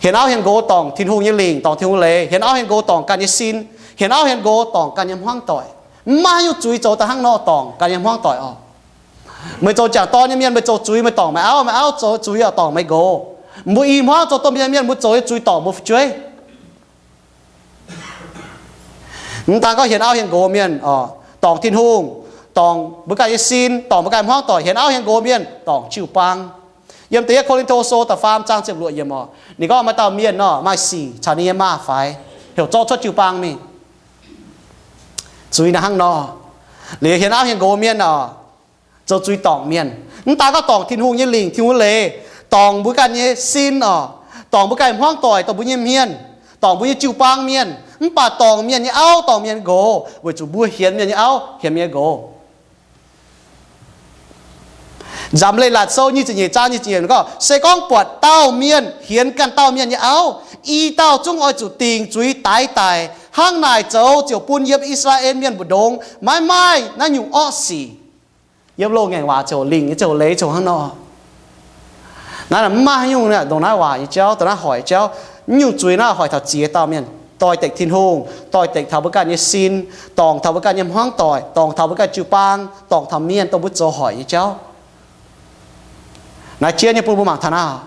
Hienx auv hienx nqox dorngc Tin-Hungh nyei lingc, dorngc Tin-Hungh leiz. Hienx auv hienx nqox dorngc ganh nyei sin. Hienx auv hienx nqox dorngc ganh nyei hmuangv doic. Mv maaih haaix nyungc zuiz zoux daaih hnangv nor dorngc ganh nyei hmuangv doic oc. Meih zoux jangc dorn nyei mienh, meih zoux zuiz meih dorngc meih auv, meih auv zoux zuiz oc dorngc meih nqox. Mbuo i hmuangv zoux domh mienh mienh, mbuo zoux nyei zuiz dorngc mbuo fu'jueiv. Mv daan gorngv hienx auv hienx nqox mienh oc, dorngc Tin-Hungh, dorngc mbuo ganh nyei sin, dorngc mbuo ganh hmuangv doic. Hienx auv hienx nqox mienh dorngc jiu-baang. Yiem da'yietv Ko^lin^to Sou da'faam zaang ziepc luoqc yiemc oc, ninh gorngv maaih dauh mienh nor maaih sic caux ninh nyei maa faix, heuc zorqv cuotv jiu-baang mingh. Zuiz naaiv hnangv nor. Liuz hienx auv hienx nqox mienh oc, zoux zuiz dorngc mienh. Mv daan gorngv dorngc Tin-Hungh nyei lingc, Tin-Hungh leiz, dorngc mbuo ganh nyei sin oc, dorngc mbuo ganh hmuangv doic, dorngc mbuo nyei hmien, dorngc mbuo nyei jiu-baang mienh, mv baac dorngc mienh nyei auv, dorngc mienh nqox, weic zuqc mbuo hienx mienh nyei auv, hienx mienh nyei nqox. Nzamc Leiz-Latc Sou nyic ziepc nyeic zaang nyic ziepc nyeic gorngv, se gorngv buatc dauh mienh hienx ganh dauh mienh nyei auv, i dauh zungv oix zuqc dingc zuiz daix daic. Hnangv naaic zoux ziouc bun yiem I^saa^laa^en Mienh mbu'ndongx maiv maaih naaiv nyungc orqv sic. Yiem loz-ngaengc waac ziouc lingc nyei, ziouc leiz, ziouc hnangv nor. Naaiv mv maaih haaix nyungc ndongc naaiv waac nyei jauv, ndongc naaiv hoic jauv. Mv nyungc zuiz naaiv hoic taux ziex dauh mienh, doix-dekc Tin-Hungh, doix-dekc taux mbuo ganh nyei sin, dorngc taux mbuo ganh nyei hmuangv doic, dorngc taux mbuo ganh jiu-baang, dorngc taux mienh dongh mbuo zoux hoic nyei jauv. Naaiv jiex nyei bun mbuo mangc taux naaiv.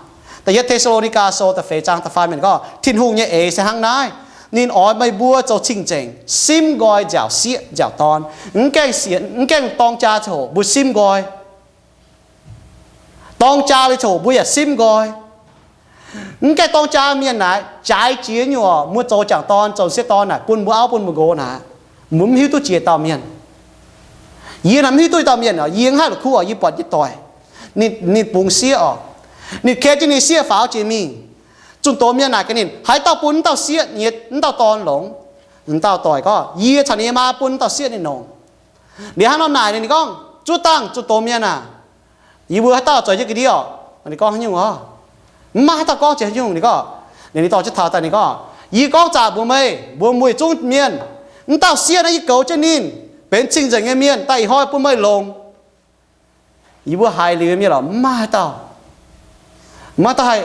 Da'yietv Te^saa^lo^ni^gaa Sou da'feix zaang da'faam yiemc gorngv, Tin-Hungh nyei eix se hnangv naaiv. Ninh oix meih mbuo zoux cing-nzengc, simv nqoi nziaauc sieqv nziaauc dorn, mv gaengh sienx, mv gaengh dorng jaa ziangh hoc mbuo simv nqoi. Dorng jaa liuz ziangh hoc mbuo yaac simv nqoi. Mv gaengh dorng jaa mienh naaic jaaix jiex nyungc oc, mbuo zoux jangc dorn zoux sieqv dorn naaic bun mbuo auv bun mbuo nqox naaic, mbuo mv hiuv duqv jiex dauh mienh. Yie naaic mv hiuv duqv dauh mienh oc, yie mv haih la'kuqv oc, yie buatc nyei doic, ninh, ninh bungx sieqv oc. Ninh ken jienv ninh sieqv faaux jiex mingh. Zunh doz mienh naaic gaax ninh, haaix dauh bun wuov dauh sieqv nyei wuov dauh dorn longx? Wuov dauh doic gorngv, yie caux ninh nyei maa bun wuov dauh sieqv ninh longx. Liuz hnangv nor naaic ninh, ninh gorngv, zuov dangh zunh doz mienh aah, yie mbuo haaix dauh zoux jienv ga'ndiev oc? Ninh gorngv haaix nyungc oc? Mv maaih haaix dauh gorngv jiex haaix nyungc. Ninh gorngv, ninh dorh jienv taux daaih ninh gorngv, yie gorngv zaqc mbuox meih, mbuo mueiz zungv mienh, wuov dauh sieqv naaiv yie goux jienv ninh, benx cing-nzengc nyei mienh daaih ih hnoi bun meih longx. Yie mbuo haiz liuz mienh lorqc, mv maaih haaix dauh, mv maaih dauh haih,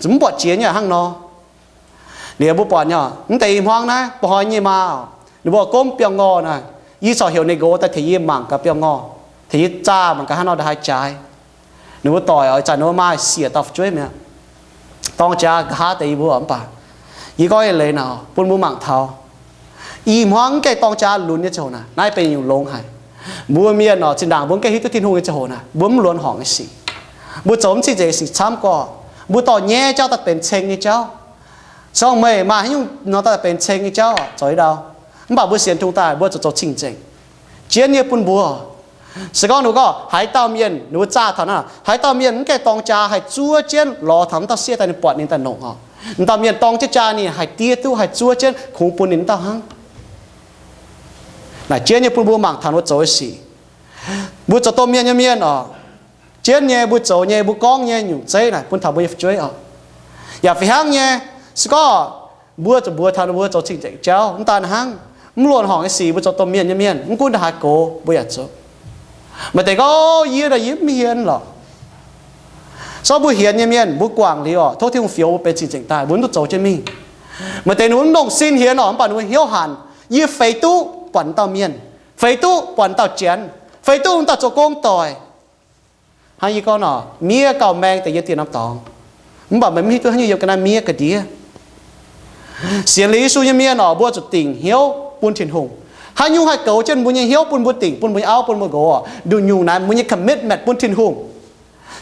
zuqc mv buatc jiex nyei hnangv nor. Liuz mbuo buatc nyei, mv deix i hmuangv naaiv, mbuo hnoi nyei maa, ninh mbuo gomv biauv-ngorh naaic, yie corc heuc ninh nqox daaih tengx yie mangc gaax biauv-ngorh, tengx yie zaah mangc gaax hnangv nor ndongc haaix jaaix. Ninh mbuo doic oix zanc ninh mbuo maaih siec dauh fu'jueiv mi'aqv. Dorng jaa nqa'haav deix yie mbuo mv baac Yie gorngv eix leiz naaic bun mbuo mangc taux i hmuangv mv gaengh dorng jaa lunx nyei ziangh hoc naaic, naaiv benx nyungc longx haic. Mbuo mienh oc, zinh ndaangc mbuo mv gaengh hiuv duqv Tin-Hungh nyei ziangh hoc naaic, mbuo mv luonx horngc nyei sic. Mbuo zoux mv cing-nzengc sic camv gorqv. Mbuo dorh nyei jauv daaih benx ceng nyei jauv. Se gorngv meih maaih haaix nyungc nor daaih benx ceng nyei jauv oc, zoux i ndau. Mv baac mbuo sienx Tin-Hungh daaih mbuo zuqc zoux cing-nzengc. Jienv nyei bun mbuo. Se gorngv ninh mbuo gorngv haaix dauh mienh, ninh mbuo zaah taux naaiv, haaix dauh mienh mv gaengh dorng jaa haih zuov jienv lorz taux m'dauh sieqv daaih ninh buatc ninh daaih nongc oc. M'dauh mienh dorng jienv jaa ninh haih diev duqv haih zuov jienv kungx bun ninh m'dauh hnangv. Naaic jienv nyei bun mbuo mangc taux mbuo zoux nyei sic. Mbuo zoux domh mienh nyei mienh oc, jienv nyei mbuo zoux nyei mbuo gorngv nyei nyungc zeiv naaic bun taux mbuo nyei fu'jueiv oc. Yaac fih hnangv nyei, se gorngv mbuo zuqc mbuox taux ninh mbuo zoux cing-nzengc jauv mv daan hnangv, mv luonx horngc nyei sic mbuo zoux domh mienh nyei mienh, mv gunv ndongc haaix gox mbuo yaac zoux. Maaih deix gorngv, yie naaic yie mv hienx lorqc. Sortv mbuo hienx nyei mienh mbuo guangc liuz oc, tov Tin-Hungh fioux mbuo benx cing-nzengc daaih, mbuo mv duqv zoux jienv mingh. Maaih deix ninh mbuo mv nongc sin hienx oc, mv baac ninh mbuo hnyouv hanc, yie feix duqv buatc dauh mienh, feix duqv buatc dauh janx, feix duqv dauh zoux gong doic. Hnangv yie gorngv nor, miev gauh maeng deix yiem dieh norm dorngx, mv baac meih mv hiuv duqv haaix nyungc yiem ga'naaiv miev ga'ndiev. Sienx liuz Yesu nyei mienh oc, mbuo zuqc dingc hnyouv bun Tin-Hungh. Haaix nyungc haih goux jienv mbuo nyei hnyouv bun mbuo dingc, bun mbuo nyei auv, bun mbuo nqox oc, nduqc nyungc naaiv mbuo nyei commitment bun Tin-Hungh.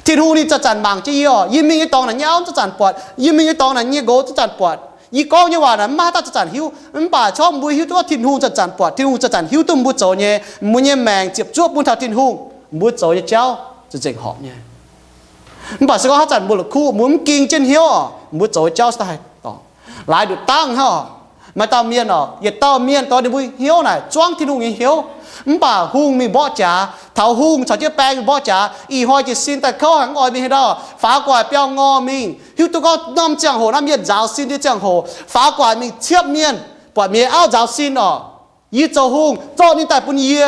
Tin-Hungh ninh zanc-zanc mangc jienv yie oc. Yie mingh nyei dorngx naaic nyei auv zanc-zanc buatc, yie mingh nyei dorngx naaic nyei nqox zanc-zanc buatc. Yie gorngv nyei waac naaic mv maaih haaix dauh zanc-zanc hiuv, mv baac corc mbuo hiuv duqv Tin-Hungh zanc-zanc buatc, Tin-Hungh zanc-zanc hiuv duqv mbuo zoux nyei, mbuo nyei maengc ziepc zuoqv bun taux Tin-Hungh, mbuo zoux nyei jauv cing-nzengc horpc nyei. Mv baac se gorngv haaix zanc mbuo la'kuqv, mbuo mv ging jienv hnyouv oc, mbuo zoux nyei jauv se daaih haih dorngc. Laaix nduqc dangv hnangv oc. Maaih dauh mienh oc, yietc dauh mienh doix ninh mbuo hnyouv naaic zuangv Tin-Hungh nyei hnyouv. Mv baac hungh mingh mborqv jaax, taux hungh caux jienv baeng mingh mborqv jaax, ih hnoi jiez sin daaih kouv haic, mv oix mingh haaix ndau, faaux gu'nguaaic biauv-ngorh mingh. Hiuv duqv gorngv norm ziangh hoc naaiv mienh nzaaux sin nyei ziangh hoc, faaux gu'nguaaic mingh ciepv mienh, buatc mienh auv nzaaux sin oc, yie zoux hungh, zorqv ninh daaih bun yie.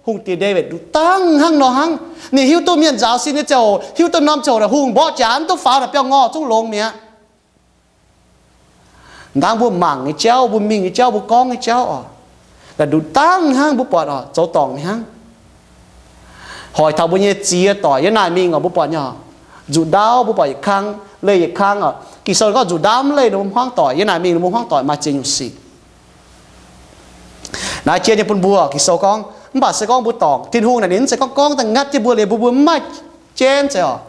Hungh diex Ndaawitv nduqc dangv hnangv nor hnangv. Ninh hiuv duqv mienh nzaaux sin nyei ziangh hoc, hiuv duqv norm ziangh hoc naaic hungh mborqv jaax mv duqv faaux naaic biauv-ngorh zungv longx mi'aqv. Ndangv mbuo mangc nyei jauv, mbuo mingh nyei jauv, mbuo gorngv nyei jauv oc, nduqc dangv hnangv mbuo buatc oc, zoux dorngc mi'aqv hnangv. Hoic taux mbuo nyei ziex doic yiem naaic mingh oc, mbuo buatc nyei oc. Nzuqc ndaauv mbuo buatc yietc kang, leih yietc kang oc. Ging-Sou gorngv nzuqc ndaauv mv leih ninh mbuo hmuangv doic, yiem naaic mingh ninh mbuo hmuangv doic maaih ziex nyungc sic. Naaiv jien nyei bun mbuo, Ging-Sou gorngv, mv baac se gorngv mbuo dorngc, Tin-Hungh naaic ninh mv zeiz gorngv gorngv daaih ngatv jienv mbuo liuz mbuo, mbuo mv maaih jienv zeiz oc.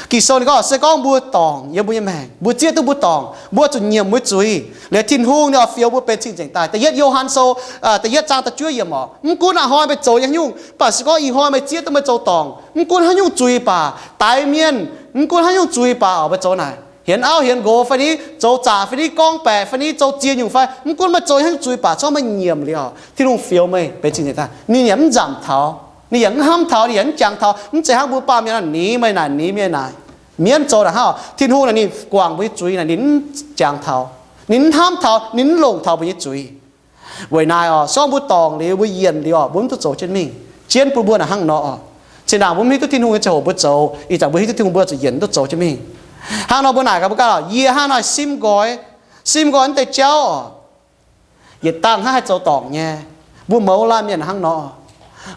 Ging-Sou ninh gorngv se gorngv mbuo dorngc yiem mbuo nyei maengc, mbuo zieqv duqv mbuo dorngc, mbuo zuqc nyiemc mbuo zuiz liuz Tin-Hungh ninh oix fioux mbuo benx cing-nzengc daaih. Da'yietv Yo^han Sou, aa, da'yietv zaang da'juov yiemc oc. Mv gunv a'hnoi meih zoux nyei haaix nyungc, mv baac se gorngv ih hnoi meih zieqv duqv meih zoux dorngc, mv gunv haaix nyungc zuiz baac, daix mienh, mv gunv haaix nyungc zuiz baac oc, meih zoux naaic, hienx auv hienx nqox fai ni, zoux zaqc fai ni, gorngv baeqc fai ni, zoux ziex nyungc fai, mv gunv meih zoux haaix nyungc zuiz baac, corc meih nyiemc liuz oc, Tin-Hungh fioux meih benx cing-nzengc daaih. Ninh yaac mv nzamc taux, ninh yaac mv hnamv taux, ninh yaac mv jangx taux. Mv zeiz hnangv mbuo baamh mienh nor, nix meih naaic, nix meih naaic, mienv zoux naaic hnangv oc. Tin-Hungh naaic ninh guangc mbuo nyei zuiz naaic ninh mv jangx taux, ninh mv hnamv taux, ninh mv longc taux mbuo nyei zuiz. Weic naaiv oc, se gorngv mbuo dorngc liuz, mbuo yienc liuz oc, mbuo mv duqv zoux jienv mingh. Jienv bun mbuo naaic hnangv nor oc. Zinh ndaangc mbuo mv hiuv duqv Tin-Hungh nyei ziangh hoc mbuo zoux, ih zanc mbuo hiuv duqv Tin-Hungh mbuo zuqc yienc mv duqv zoux jienv mingh. Hnangv nor mbuo naaic gaax mbuo ganh oc, yie hnangv naaic simv nqoi, simv nqoi naaiv deix jauv oc, yietc dangh hnangv haih zoux dorngc nyei. Mbuo mouz laanh mienh hnangv nor.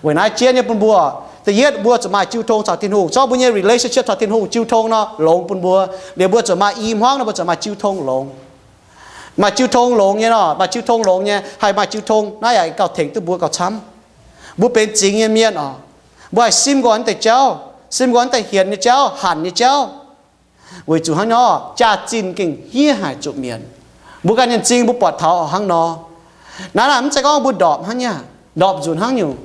Weic naaiv jienv nyei bun mbuo, da'yietv mbuo zuqc maaih jiu tong caux Tin-Hungh. Zorqv mbuo nyei relationship caux Tin-Hungh jiu tong nor longx bun mbuo. Liuz mbuo zuqc maaih i hmuangv nor mbuo zuqc maaih jiu tong longx. Maaih jiu tong longx nyei nor, maaih jiu tong longx nyei, haih maaih jiu tong naaiv yaac gauh tengx duqv mbuo gauh camv. Mbuo benx zingx nyei mienh oc, mbuo haih simv nqoi naaiv deix jauv, simv nqoi naaiv deix hienx nyei jauv, hanc nyei jauv. Weic zuqc hnangv nor, jaax-zinh gengh hniev haic zuqc mietc. Mbuo ganh nyei m'zing mbuo buatc taux hnangv nor. Naaiv naaic mv zeiz gorngv mbuo ndorpc hnangv nyei, ndorpc nzunc hnangv nyungc.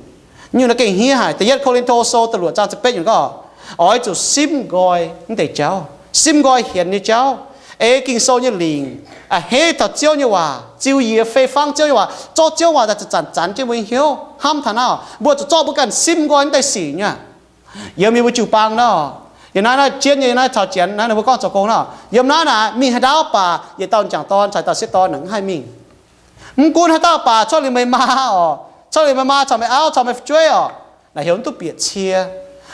Nyungc naaiv gengh hniev haic. Da'yietv Ko^lin^to Sou da'luoqc zaang ziepc betv nyungc gorngv, oix zuqc simv nqoi naaiv deix jauv, simv nqoi hienx nyei jauv, ei Ging-Sou nyei lingc, a'hneiv taux Ziouv nyei waac, ziux yie fei fangv Ziouv nyei waac, zorqv Ziouv waac daaih zanc-zanc zanx jienv mbuo nyei hnyouv, hnamv taux naaiv, mbuo zuqc zorqv mbuo ganh simv nqoi naaiv deix sic nyei. Yiem yie mbuo jiu-baang nor, yiem naaiv, naaiv jienv nyei naaiv caux Janx naaiv ninh mbuo gorngv zoux gong nor, yiem naaiv naaic mingh haaix ndau baac yietc dauh m'jangc dorn caux dauh sieqv dorn naaic mv haih mingh. Mv gunv haaix dauh baac, corc liuz meih maa oc, corc liuz meih maa caux meih auv caux meih fu'jueiv oc, naaic heuc mv duqv bieqc cie,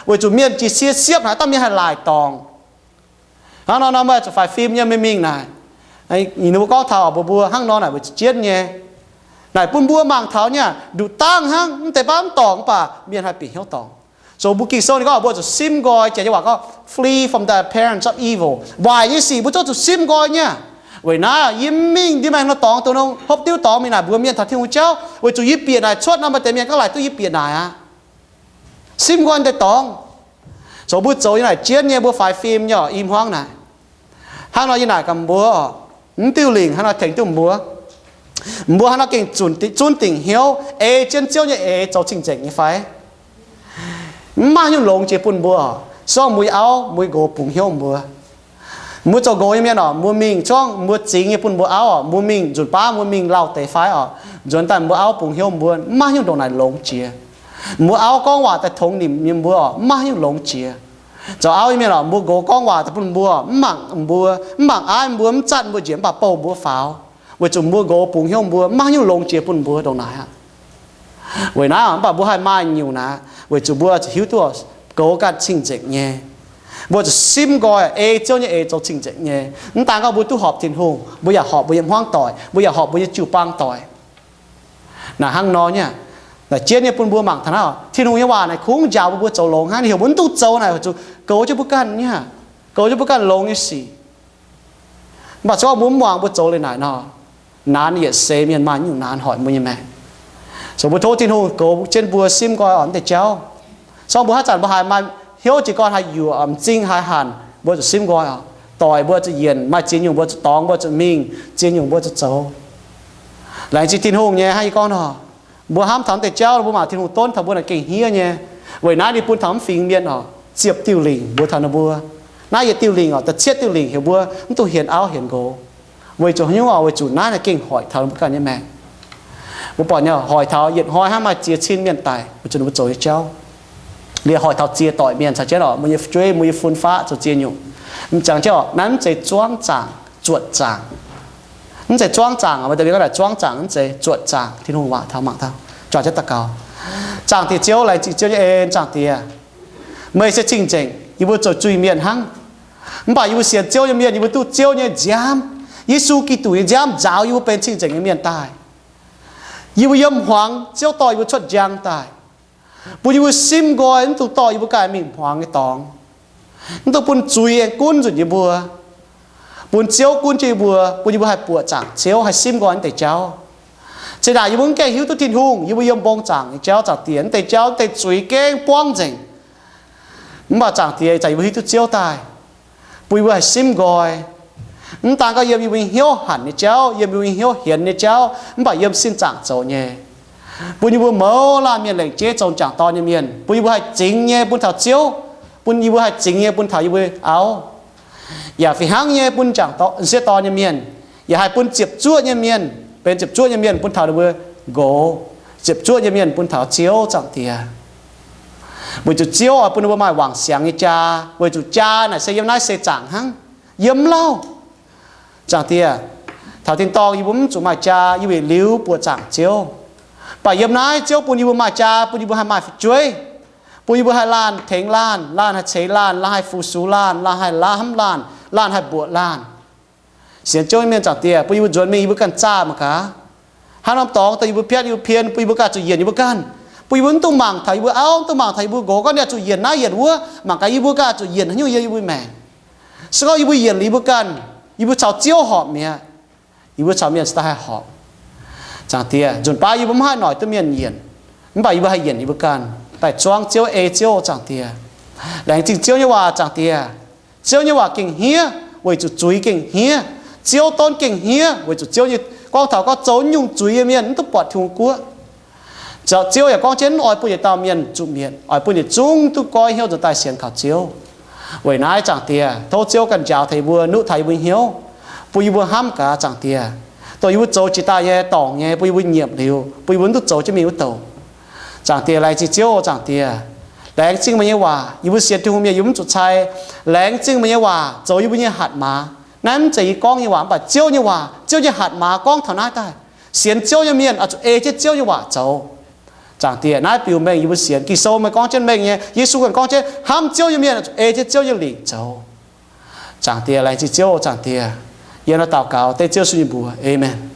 weic zuqc mienh jiex cie siepv haaix dauh mienh haih laaic dorngc. Hnangv nor nor meih zuqc faix fim nyei, meih mingh naaic. Ninh mbuo gorngv taux mbuox mbuo hnangv nor naaic weic zuqc jienv nyei. Naaic bun mbuo mangc taux nyei, nduqc dangh hnangv mv deix baav mv dorngc mv baac mienh haih bieqc hnyouv dorngc. Zoux mbuo Ging-Sou ninh gorngv mbuo zuqc simv nqoi, janx nyei waac gorngv flee from the appearance of evil. Waaic nyei sic mbuo zungv zuqc simv nqoi nyei. Weic naaiv yie mv mingh ndiev maengx nor dorngx, dongh nor hopv diuv dorngx mingh naaic mbuox mienh taux Tin-Hungh jauv, weic zuqc yie bieqc naaic cuotv nor, maaih deix mienh gaav laaic duqv yie bieqc naaic aqv. Simv nqoi deix dorngx. Zoux mbuo zoux yie naaic jienv nyei, mbuo faix fim nyei oc, i hmuangv naaic. Hnangv nor yie naaic gaax mbuo oc, mv diuh lingc hnangv nor tengx duqv mbuo. Mbuo hnangv nor gengh zunc, zunv dingc hnyouv ei jienv Ziouv nyei eix zoux cing-nzengc nyei fai? Mv maaih nyungc longx jiex bun mbuo oc. Sorng mbuo nyei auv, mbuo nyei nqox bungx hnyouv mbuo. Mbuo zoux nqox nyei mienh oc, mbuo mingh zorngv mbuo zingx nyei bun mbuo auv oc, mbuo mingh nzunc baav mbuo mingh lauh deix fai oc, nzuonx daaih mbuo auv bungx hnyouv mbuo, mv maaih nyungc ndongc naaic longx jiex. Mbuo auv gorngv waac daaih tongx nimc nyei mbuo oc, mv maaih nyungc longx jiex. Zoux auv nyei mienh oc, mbuo nqox gorngv waac daaih bun mbuo, mv mangc mbuo, mv mangc aiv mbuo, mv zatv mbuo njiec, mv baac bouh mbuo faaux, weic zuqc mbuo nqox bungx hnyouv mbuo, mv maaih nyungc longx jiex bun mbuo ndongc naaic aqv. Weic naaiv mv baac mbuo haih maaih nyungc naaic, weic zuqc mbuo zuqc hiuv duqv goux ganh cing-nzengc nyei. Mbuo zuqc simv nqoi ei Ziouv nyei eix zoux cing-nzengc nyei. Mv daan gorngv mbuo duqv horpc Tin-Hungh, mbuo yaac horpc mbuo nyei hmuangv doic, mbuo yaac horpc mbuo nyei jiu-baang doic. Naaic hnangv nor nyei, naaic jienv nyei bun mbuo mangc taux naaiv, Tin-Hungh nyei waac naaic kungx njaaux mbuo, mbuo zoux longx hnangv. Ninh heuc mbuo mv duqv zoux naaic, weic zuqc goux jienv mbuo ganh nyei, goux jienv mbuo ganh longx nyei sic. Mv baac se gorngv mbuo mv muangx, mbuo zoux leiz naaic nor, naanc yietc seix mienh maaih nyungc naanc hoic mbuo nyei maengc. So mbuo tov Tin-Hungh goux jienv mbuo simv nqoi oc mv deix jauv. Se gorngv mbuo haaix zanc mbuo haiz maaih hnyouv jiez gorn haih yuoqc, m'zing haiz hanc, mbuo zuqc simv nqoi oc. Doic mbuo zuqc yienc, maaih ziex nyungc mbuo zuqc dorngx, mbuo zuqc mingh, ziex nyungc mbuo zuqc zoux. Laengz zingh Tin-Hungh nyei hnangv yie gorngv nor, mbuo hnamv taux mv deix jauv, mbuo mangc Tin-Hungh donv taux mbuo naaic gengh hniev nyei. Weic naaiv ninh bun taux mv fingx mienh oc, ziepc diuh lingc mbuox taux ninh mbuo. Naaiv yietc diuh lingc oc, da'cietv diuh lingc heuc mbuo mv dungx hienx auv hienx nqox. Weic zuqc haaix nyungc oc? Weic zuqc naaiv naaic gengh hoic taux mbuo ganh nyei maengc. Mbuo buatc nyei, hoic taux yietc hnoi hnangv maaih ziex cin mienh daic weic zuqc ninh mbuo zoux nyei jauv. Liuz hoic taux ziex doic mienh caux jienv oc, mbuo nyei fu'jueiv, mbuo nyei fun-faqv zoux ziex nyungc. M'jangc jienv oc, naaiv mv zeiz zuangv zaangc, zuotc zaangc. Mv zeiz zuangv zaangc, maaih deix mienh gorngv naaic zuangv zaangc, mv zeiz, zuotc zaangc. Tin-Hungh waac taux, mangc taux, juangc jienv daux gaux. Zaangc Diex Ziouv, laengz zingh Ziouv nyei en, Zaangc Diex, meih se cing-nzengc, yie mbuo zoux zuiz-mienh hnangv. Mv baac yie mbuo sienx Ziouv nyei mienh, yie mbuo duqv Ziouv nyei nziaamv, Yesu Giduc nyei nziaamv nzaaux yie mbuo benx cing-nzengc nyei mienh daaih. Yie mbuo yiem hmuangx Ziouv dorh yie mbuo cuotv njang daaih, bun yie mbuo simv nqoi, mv dungx dorh yie mbuo ganh mingh hmuangx nyei dorngx, mv dungx bun zuiz aengx gunv nzunc yie mbuo, bun Ziouv gunv jienv yie mbuo, bun yie mbuo haih buoqc zaangc Ziouv, haih simv nqoi naaiv deix jauv. Zinh ndaangc yie mbuo mv gaengh hiuv duqv Tin-Hungh, yie mbuo yiem mbong zaangc nyei jauv, Zaangc Diex, naaiv deix jauv, naaiv deix zuiz gengh buangv nzengc. Mv baac Zaangc Diex, ih zanc yie mbuo hiuv duqv Ziouv daaih, bun yie mbuo haih simv nqoi. Mv daan gorngv yiem yie mbuo nyei hnyouv hanc nyei jauv, yiem yie mbuo nyei hnyouv hienx nyei jauv, mv baac yiem sin zaangc zoux nyei, bun yie mbuo mouz laanh mienh lengc jeiv zoux m'jangc dorn nyei mienh, bun yie mbuo haih zingx nyei bun taux Ziouv, bun yie mbuo haih zingx nyei bun taux yie mbuo auv, yaac fih hnangv nyei bun m'jangc dorn, m'sieqv dorn nyei mienh, yaac haih bun ziepc zuoqv nyei mienh, benx ziepc zuoqv nyei mienh bun taux ninh mbuo nqox, ziepc zuoqv nyei mienh bun taux Ziouv, Zaangc Diex. Weic zuqc Ziouv oix bun ninh mbuo maaih wangc siangx nyei jaa, weic zuqc jaa naaic se yiem naaiv seix zaangc hnangv, yiem mv lauh. Zaangc Diex, taux tin-dorngh yie mbuo mv zuqc maaih jaa, yie mbuo yietc liuz buoqc zaangc Ziouv. Mv baac yiem naaiv Ziouv bun yie mbuo maaih jaa, bun yie mbuo haih maaih fu'jueiv, bun yie mbuo haih laanh tengx laanh, laanh haih ceix laanh, laanh haih fu-sux laanh, laanh haih lamh laanh, laanh haih mbuoqc laanh. Sienx Ziouv nyei mienh, Zaangc Diex, bun yie mbuo nzuonx mingh yie mbuo ganh zaah mangc gaax. Hnangv norm dorngx daaih yie mbuo piatv yie mbuo pien, bun yie mbuo ganh zuqc yienc yie mbuo ganh. Bun yie mbuo mv dungx mangc taux yie mbuo auv, mv dungx mangc taux yie mbuo nqox gorngv ninh zuqc yienc naaiv yienc wuov, mangc gaax yie mbuo ganh zuqc yienc haaix nyungc yiem yie mbuo maengc. Se gorngv yie mbuo yienc liuz yie mbuo ganh, yie mbuo caux Ziouv horpc mi'aqv. Yie mbuo caux mienh se daaih haih horpc. Zaangc Diex, nzunc baav yie mbuo mv haih noic duqv mienh yienc, mv baac yie mbuo haih yienc yie mbuo ganh daaih zuangv Ziouv, ei Ziouv, Zaangc Diex. Laengz zingh Ziouv nyei waac, Zaangc Diex. Ziouv nyei waac gengh hniev weic zuqc zuiz gengh hniev. Ziouv donv gengh hniev weic zuqc Ziouv nyei, gorngv taux gorngv zoux nyungc zuiz nyei mienh mv duqv buatc Tin-Hungh guoqv. Ziouv yaac gorngv jienv mv oix bun yietc dauh mienh zuqc mietc, oix bun yietc zungv duqv goiv hnyouv nzuonx daaih sienx kaux Ziouv. Weic naaiv, Zaangc Diex, tov Ziouv ganh njaaux taux yie mbuo, nuqv taux yie mbuo hnyouv, bun yie mbuo hnamv gaax, Zaangc Diex, dongh yie mbuo zoux jiex daaih nyei dorngc nyei, bun yie mbuo nyiemc liuz, bun yie mbuo mv duqv zoux jienv mingh wuov douc. Zaangc Diex, laengz zingh Ziouv, Zaangc Diex, laengz zingh meih nyei waac. Yie mbuo sienx Tin-Hungh mienh yie mbuo mv zuqc cai. Laengz zingh meih nyei waac zoux yie mbuo nyei hatc maaz. Naaiv mv zeiz yie gorngv nyei waac, mv baac Ziouv nyei waac, Ziouv nyei hatc maaz gorngv taux naaiv daaih. Sienx Ziouv nyei mienh oix zuqc ei jienv Ziouv nyei waac zoux. Zaangc Diex, naaiv biux mengh yie mbuo sienx. Ging-Sou meih gorngv jienv mengh nyei, Yesu ganh gorngv jienv, hnamv Ziouv nyei mienh oix zuqc ei jienv Ziouv nyei lingc zoux. Zaangc Diex, laengz zingh Ziouv, Zaangc Diex. Yie nor daux gaux dengv Ziouv Yesu nyei mbuox. Aamen.